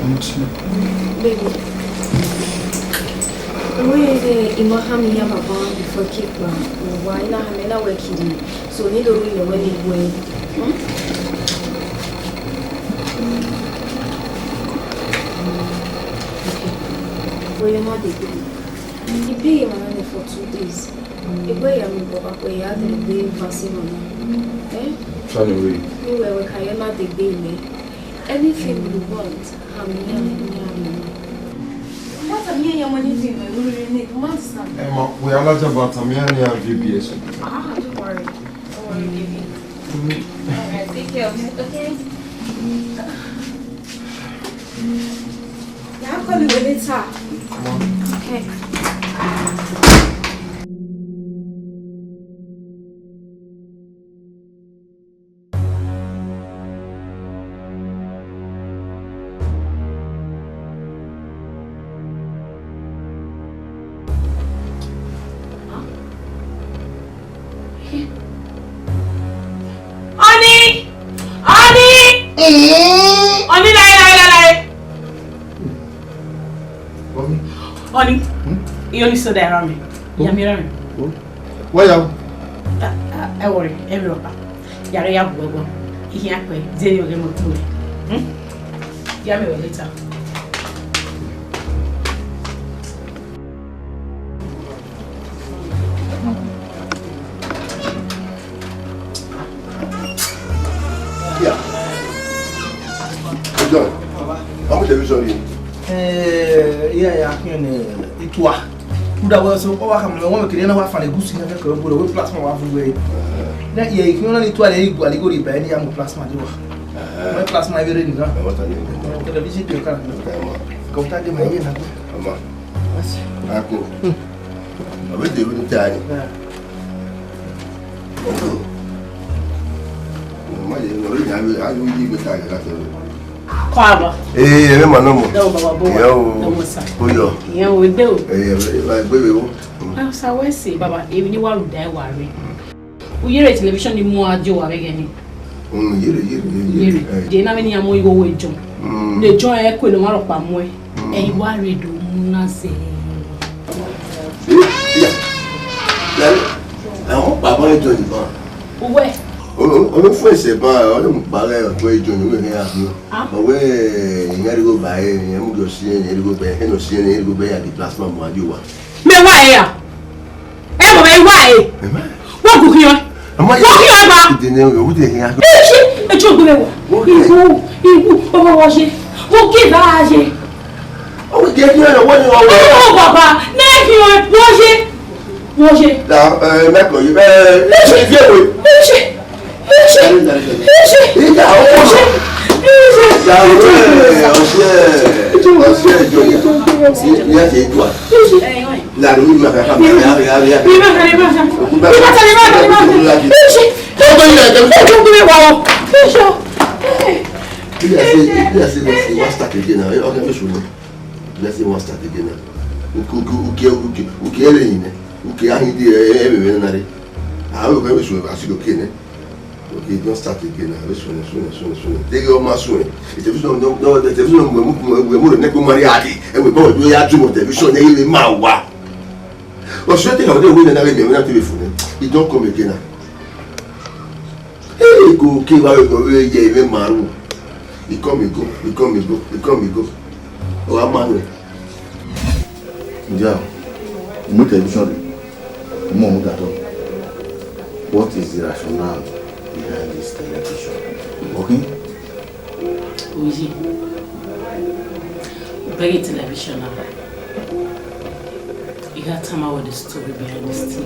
Me too. Baby. Wẹ de ima hama iran baba before kekpa, wa ina hama na wẹ kiri. So, ne I do rhie wẹ ne I gu ẹre. Hmm? Okay. Wẹ ya ma degbe. I pay emwa na nẹ for two days. I wẹ ya mu baba wẹ ya degbe vaccine na. Eh? Try to read. Ni wẹ wẹ ka ya ma degbe mẹ. Anything you want, I'm here, I'm here, I'm here. What I'm here, your money thing, my rule, you need, you understand? Emma, we are not about time, yeah, yeah, V B S. Ah, don't worry. Don't worry, baby. All right, take care of it, okay? Yeah, I'll call you later. Okay. Honey! Honey! Honey, lae, lae, lae, lae. Honey. Honey, hmm? Iye ni soda erha mwẹ. Oh. Ya mwẹ erha mwẹ. Oh. Wẹ ya o. Ah, ah, ẹ worry, ẹ vbe rọba. Ya ghe ya bu ẹguọn. Ihian kpẹ, zẹ ne ọ ghe mọ tu. Hmm? Ya mwẹ wẹ later. Yeah. John, how much have you sorry? Eh, yeah, yeah, I can, eh, it wa. Kuda wa so, ọ wa ka mọ, wọn kiri na wa fa ne gusi na kẹkẹ ogboro, we plasma wa fu we. Na ye ikun na ni tu ale igua ligo ri ba ni ya mu plasma di wa. Mo plasma ebe re ni na. Television pe ka. Ka ta de ma ye na. Ama. Ako. Abe de bi ta ni. Kọ aba. Ee, ẹ ma nọ mọ. Dọwọ baba bo wa. Ìyá o. Dọwọ sa. Ó yọ. Ìyá o, egbe o. Ẹ ẹ ẹ gbe we wo. Asa wẹ se baba, èmi ni wa ru da wa re. U yere television ni mu a jo wa vbe ghe ni. Mm, yere, yere, yere, yere. Yere. Eh. Je na vbe ni a mu igho we John. Mm. Ne John ẹ kue ne ọ ma rhọkpa muẹn. Mm. Ẹ i wa rre do mu na zẹ. Iya. Lare, àwọn bàbá ẹ jọ ìbọn. Uwẹ. Ọmọ fún ẹsẹ̀ bá ọdún bàbá ẹ ọjọ́ ìjọ ìwé ẹ̀ àbí. Ah. Ọwẹ́ ìyẹn rí gbogbo ẹ̀, ìyẹn mú yọ sí ẹ̀, ìyẹn rí gbogbo ẹ̀, ẹ̀ lọ sí ẹ̀, ìyẹn rí gbogbo ẹ̀ àti plasma mọ́ adé wa. Mẹ wa ẹ ya. Ẹ mọ̀ mẹ wa ẹ. Wọ́n kù kí ọ. Wọ́n kí ọ ma. Ìdènà ẹ̀rọ òwúdè yẹn. Ẹ ṣe ẹjọ́ gbé wọ. Ìwú ìwú ọmọ wọn ṣe. Wọ́n kí bá a ṣe. Ó jẹ́ kí ọ̀rọ̀ wọ́n ní ọwọ́. Ọmọ bàbá náà fi hàn wọ́n ṣe. Wọ́n ṣe. Là ẹ mẹ́kọ̀ọ́ yìí ẹ ẹ fi èwe. Ẹ ṣe. Ẹ ṣe. Ẹ ṣe. Ìjà ọkọ̀. Ẹ ṣe. Ìjà ọkọ̀. Ọṣẹ ọṣẹ ìjọba. Ìyá ṣe é dùn à. Ẹ ṣe. Lànà orí ma kàkà mi àbí àbí àbí àbí. Bí a ṣe bí a ṣe lọ sí wá start again now, ọkẹ fẹsùn ni. Bí a ṣe wá start again now. Uke uke uke uke uke ẹlẹyin nẹ. Uke ahin di ẹ ẹ bẹbẹ nana re. Àwọn ọkẹ fẹsùn ẹ bá sí lókè nẹ. Okay, don't start again now. This one, this one, this one, this one. Take your mask away. The television, no, no, the television, we move, we move, we move, we move, we move, we move, we move, television, they will ma wa. But sure thing, I don't win another game, we have to be funny. It don't come again now. Hey, go, okay, why you go, yeah, yeah, yeah, maru. He come, he go, he come, he go, he come, he go. Oh, I'm mad. Ǹjẹ́ o mú television rẹ̀? Mo mú dàtọ̀. What is the rationale behind this television? Okay? Oye, bẹghe television na, I gha tama wẹ the story behind this T V.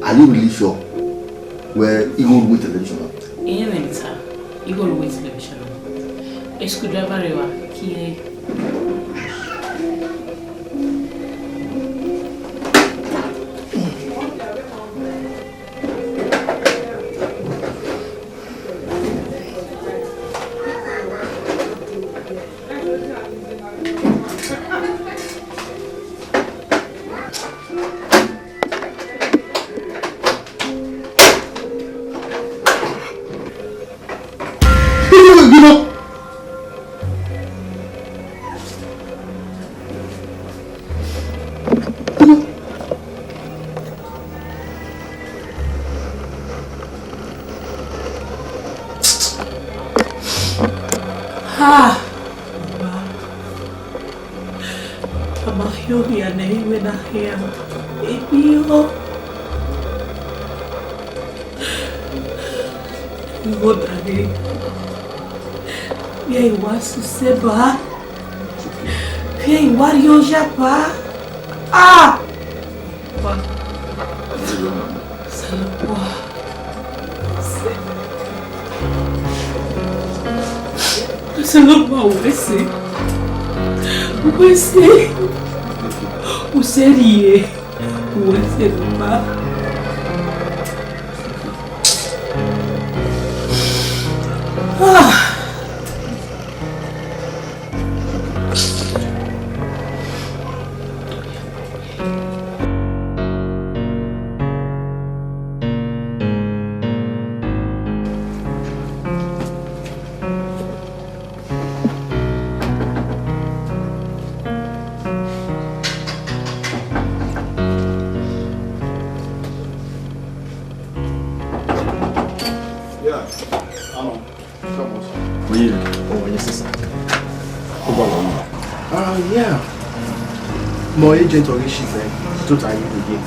Are you really sure? Wẹ igho ru television na? Iye mwẹ ta, igho ru television na. Screwdriver rẹ wa, kin ẹre. Ha! Ama khian ohia ne ẹre iwẹ na khian, I ghi rọ. Igho da ghe, vbe I wa sẹ use ba, vbe I wa rrie oya ba. Ah! Osanobua. Osanobua, wẹ sẹ, wẹ sẹ, u sẹ rrie, wẹ sẹ ba. Ah. Yeah, I know. Come on, sir. Oye, oh, yes, sir. Ó bá wa wá. Ah, yeah. My agent already shipped, eh, to tell you again.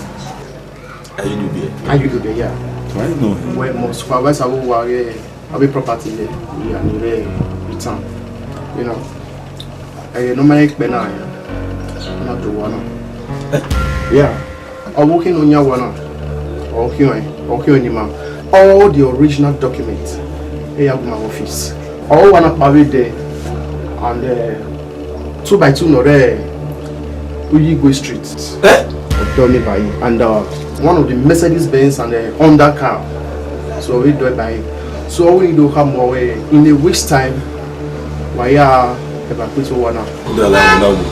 Ayédùbí ẹ? Ayédùbí, yeah. I know him. Well, my supervisor will worry, eh, abi property there. Yeah, ni re return. You know. Eh, no matter ekpe na, yeah. Na do one. Eh? Yeah. Ọ vbe khin ne ọ yan owa na, ọ khian, ọ khian ne ima. All the original document, e ya gu ma office. Ọ owa na kpa vbe dẹ, and, eh, two by two nọ rẹ Uyigwe Street. Eh? Ọdọ ni ba yi, and, uh, one of the Mercedes Benz and, uh, Honda car. So we do it by. So we do have more, eh, in a week's time, wa ya evacuate owa na. Ó dà láàmú láàmú.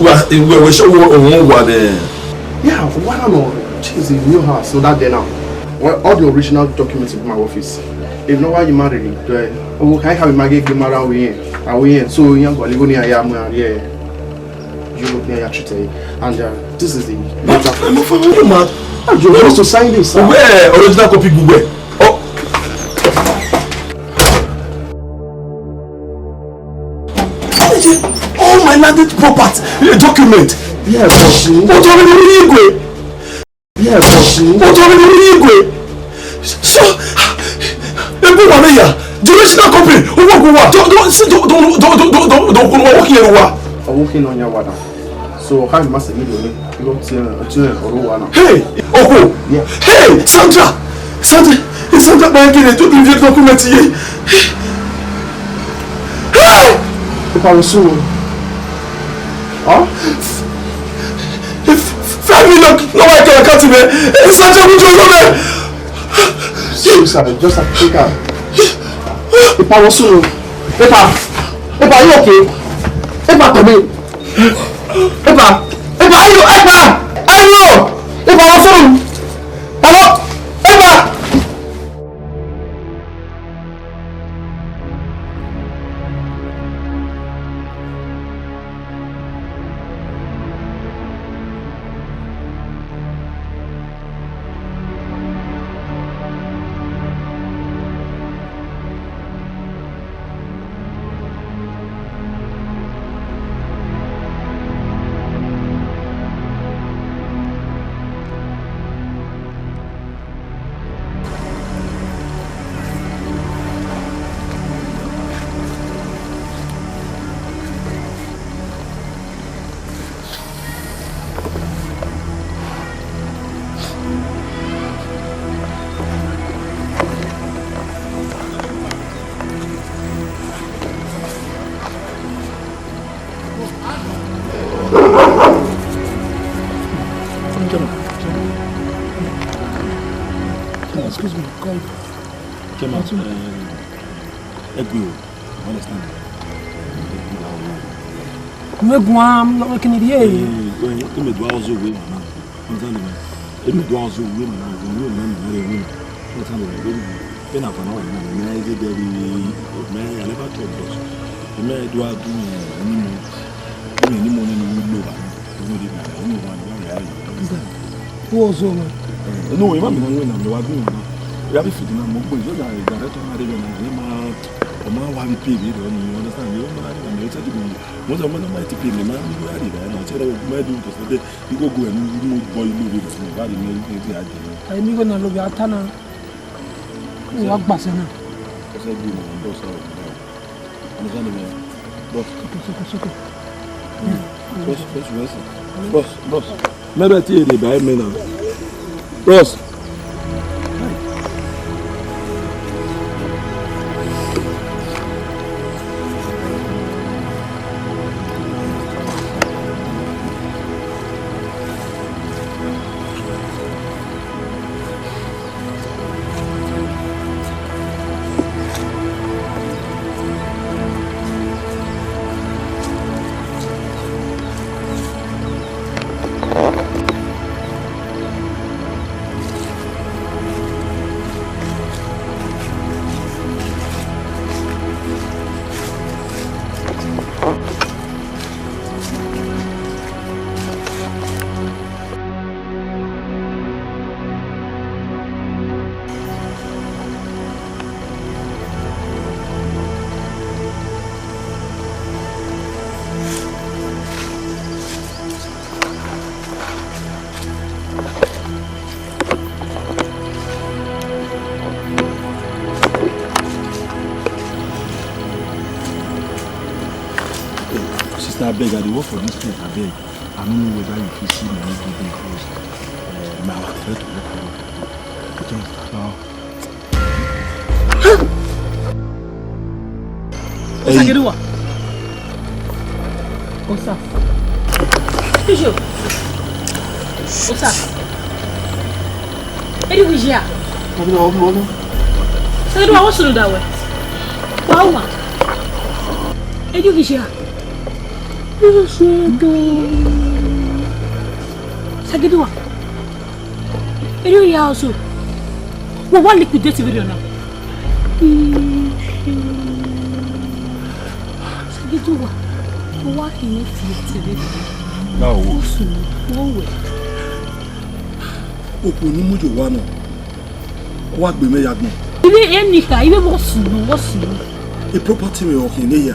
Wa, ìwé ìwé ṣé wo òun wà ní? Yeah, one of, she's in new house, so that day now. Well, all the original documents in my office. If not, why you married me? Well, oh, can I have my gig, my around here? Are we here? So, young, go, go near, yeah, I'm here. You look near your treaty. And, uh, this is the letter. I'm a family man. Ah, you want to sign this, sir? Where original copy gbogbo ẹ? Oh. All my landed property, eh, document. Yeah, boss. What are we doing? Yeah, boss. What are we doing? So, ebu wa me ya. Generational company. Owo ogun wa. Do, do, si, do, do, do, do, do, do, do, ogun wa, working wa. Working on your water. So, how must we do it? You don't see, uh, see, uh, Oruwa now. Hey, Oko. Yeah. Hey, Sandra. Sandra, Sandra, my girl, do the document here. Hey! If I was so, huh? Five million, no, I can't cut it, man. Hey, Sandra, would you know, man? Sorry, sir. Just a quick, uh, if I was so, if I, if I, you okay? If I come in. Epa! Epa! Ayo! Epa! Ayo! Epa, wọ funu! Alo! Epa! Excuse me, come. Come on. Ẹ gbe o, understand? Me guan, no, can you hear? Eh, eh, eh, me do also we, man. Understand me? Emi do azọ uwu na, uwu na, na, na, uwu na. Understand me? Very good. Then I found out, man, me, I did very, me, I never talk, but me do, I do, eh, any more, any more than we know, man. We know the man, we know one, one, yeah, yeah. Who was over? Eh, no, you want me to know, we are doing, man. We have a feeling, man, we go, you know, director, man, they, man, they, man, ọmọ wa bi pay me, you understand? You know, man, they tell me, most of my, my T P, man, we are the, man, I tell you, man, do this, Igho gu ẹre ne u bọ ilo vbe fun, wa rhie mwẹ rhie a dee. Ẹ, eni igho na lo vbe a ta na. Wa gba sẹ na. Ọsẹ gbe ne boss a. Understand me? Boss. Soko, soko, soko. Boss, boss, boss. Boss, boss. Mẹ bẹ tie rre ba mẹ na. Bros. Sister, abeg, I dey work for this place, abeg. I no know whether you fit see me every day because, eh, my work, I like to work for you. Okay, now. Osagiduwa. Osa. Bishop. Osa. Eri wi jia. Osagiduwa, what's wrong? Osagiduwa, what's wrong that way? Wa wa. Eri wi jia. Osagiduwa. Eri ya also. Wọ wa liquidate video now. Sagiduwa, wọ wa khin fi TV. Na wo. Osu, wo we. Okhuo ne u mu ye owa nọ, ọ wa gbe mwẹ ya agbọn. Ive eni kha, ive vbọ sunu, vbọ sunu. E property mwẹ ọ khin ne ya.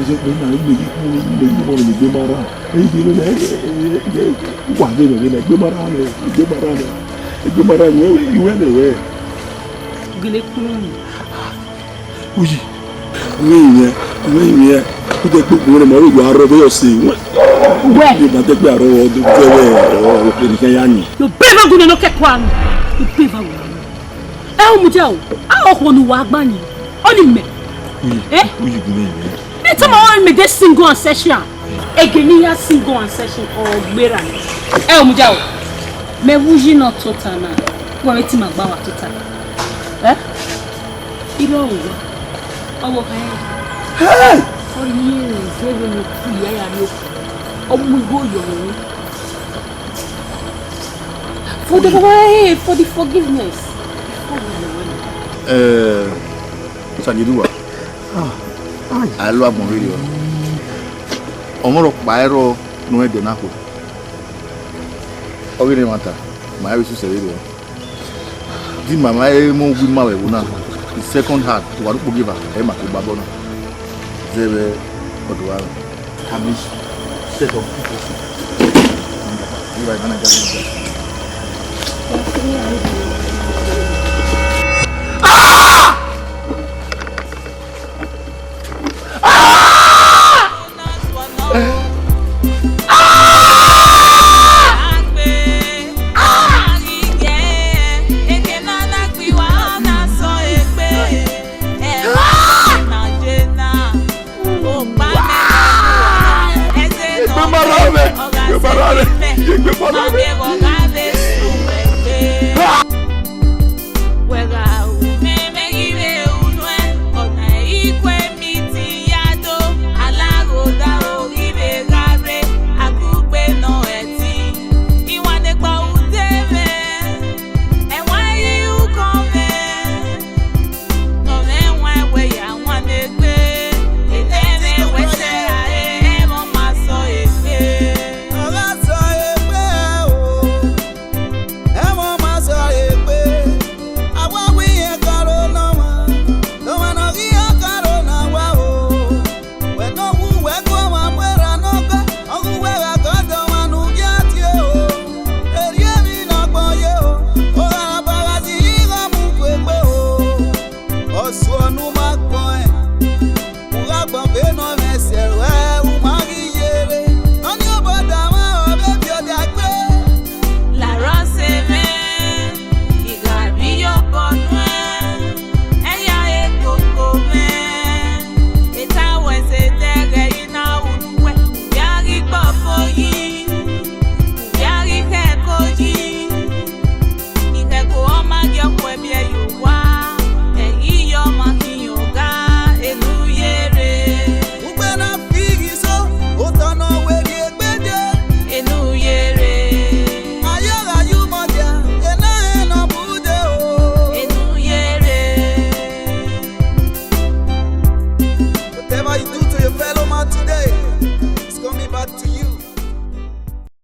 Ẹzọ kpẹ na, imẹ yi ku, imẹ yi mọ ne egbe ma rran. Ẹi de vbe na, ẹ, ẹ, ẹ, ẹ, wa vbe nọ vbe na, egbe ma rran nẹ, egbe ma rran nẹ, egbe ma rran nẹ, iwẹ nẹ wẹ. Gele kunu. Uyi, uyi yẹn, uyi yẹn, u de gbogbo rẹ ma, u wa rọ vbe yọ se. Wẹ. Ni ma de gbe arọ, ọ de vẹ, ọ, ọ, ọ, ya ni. Yo, beva gunẹ nọ kẹkua nọ. Yo, beva gunẹ nọ. Ẹ, u mudia o, a okhuo ne uwa gba ni, ọni mẹ. Uyi, Eh? Uyi gunẹ yẹn. Ne tama ọnrẹn mẹ de single and session. Ege ne I ya single and session, ọ gberra. Ẹ, u mudia o. Mẹ vbe uyi nọ tota na. Wẹ vbe te ima gba wa tota. Ẹ? Irọ uwa. Ọvbokhan ya. Hey! Ọ ye ẹzẹ vbene ọ ku ya ya rrie okhuo. Ọ mu igho yọ vbe. For the, for the forgiveness. Eh, Sagiduwa. A lu agbọn vberriọ. Ọmọ rhọkpa ẹrọ ne ọ rẹn ẹdẹ na khuo. Ọ ghi rre ẹmwata, ma vbe sẹ vberriọ. Di mama ẹre mu uwu ima vbe ẹvbo na, the second hand, wa ru kpogieva, ẹ ma ke gba obọ na. Zẹ vbe ọdọ uwa. Ami, set up. Egbe ma rran mwẹ, egbe ma rran mwẹ, egbe ma rran mwẹ.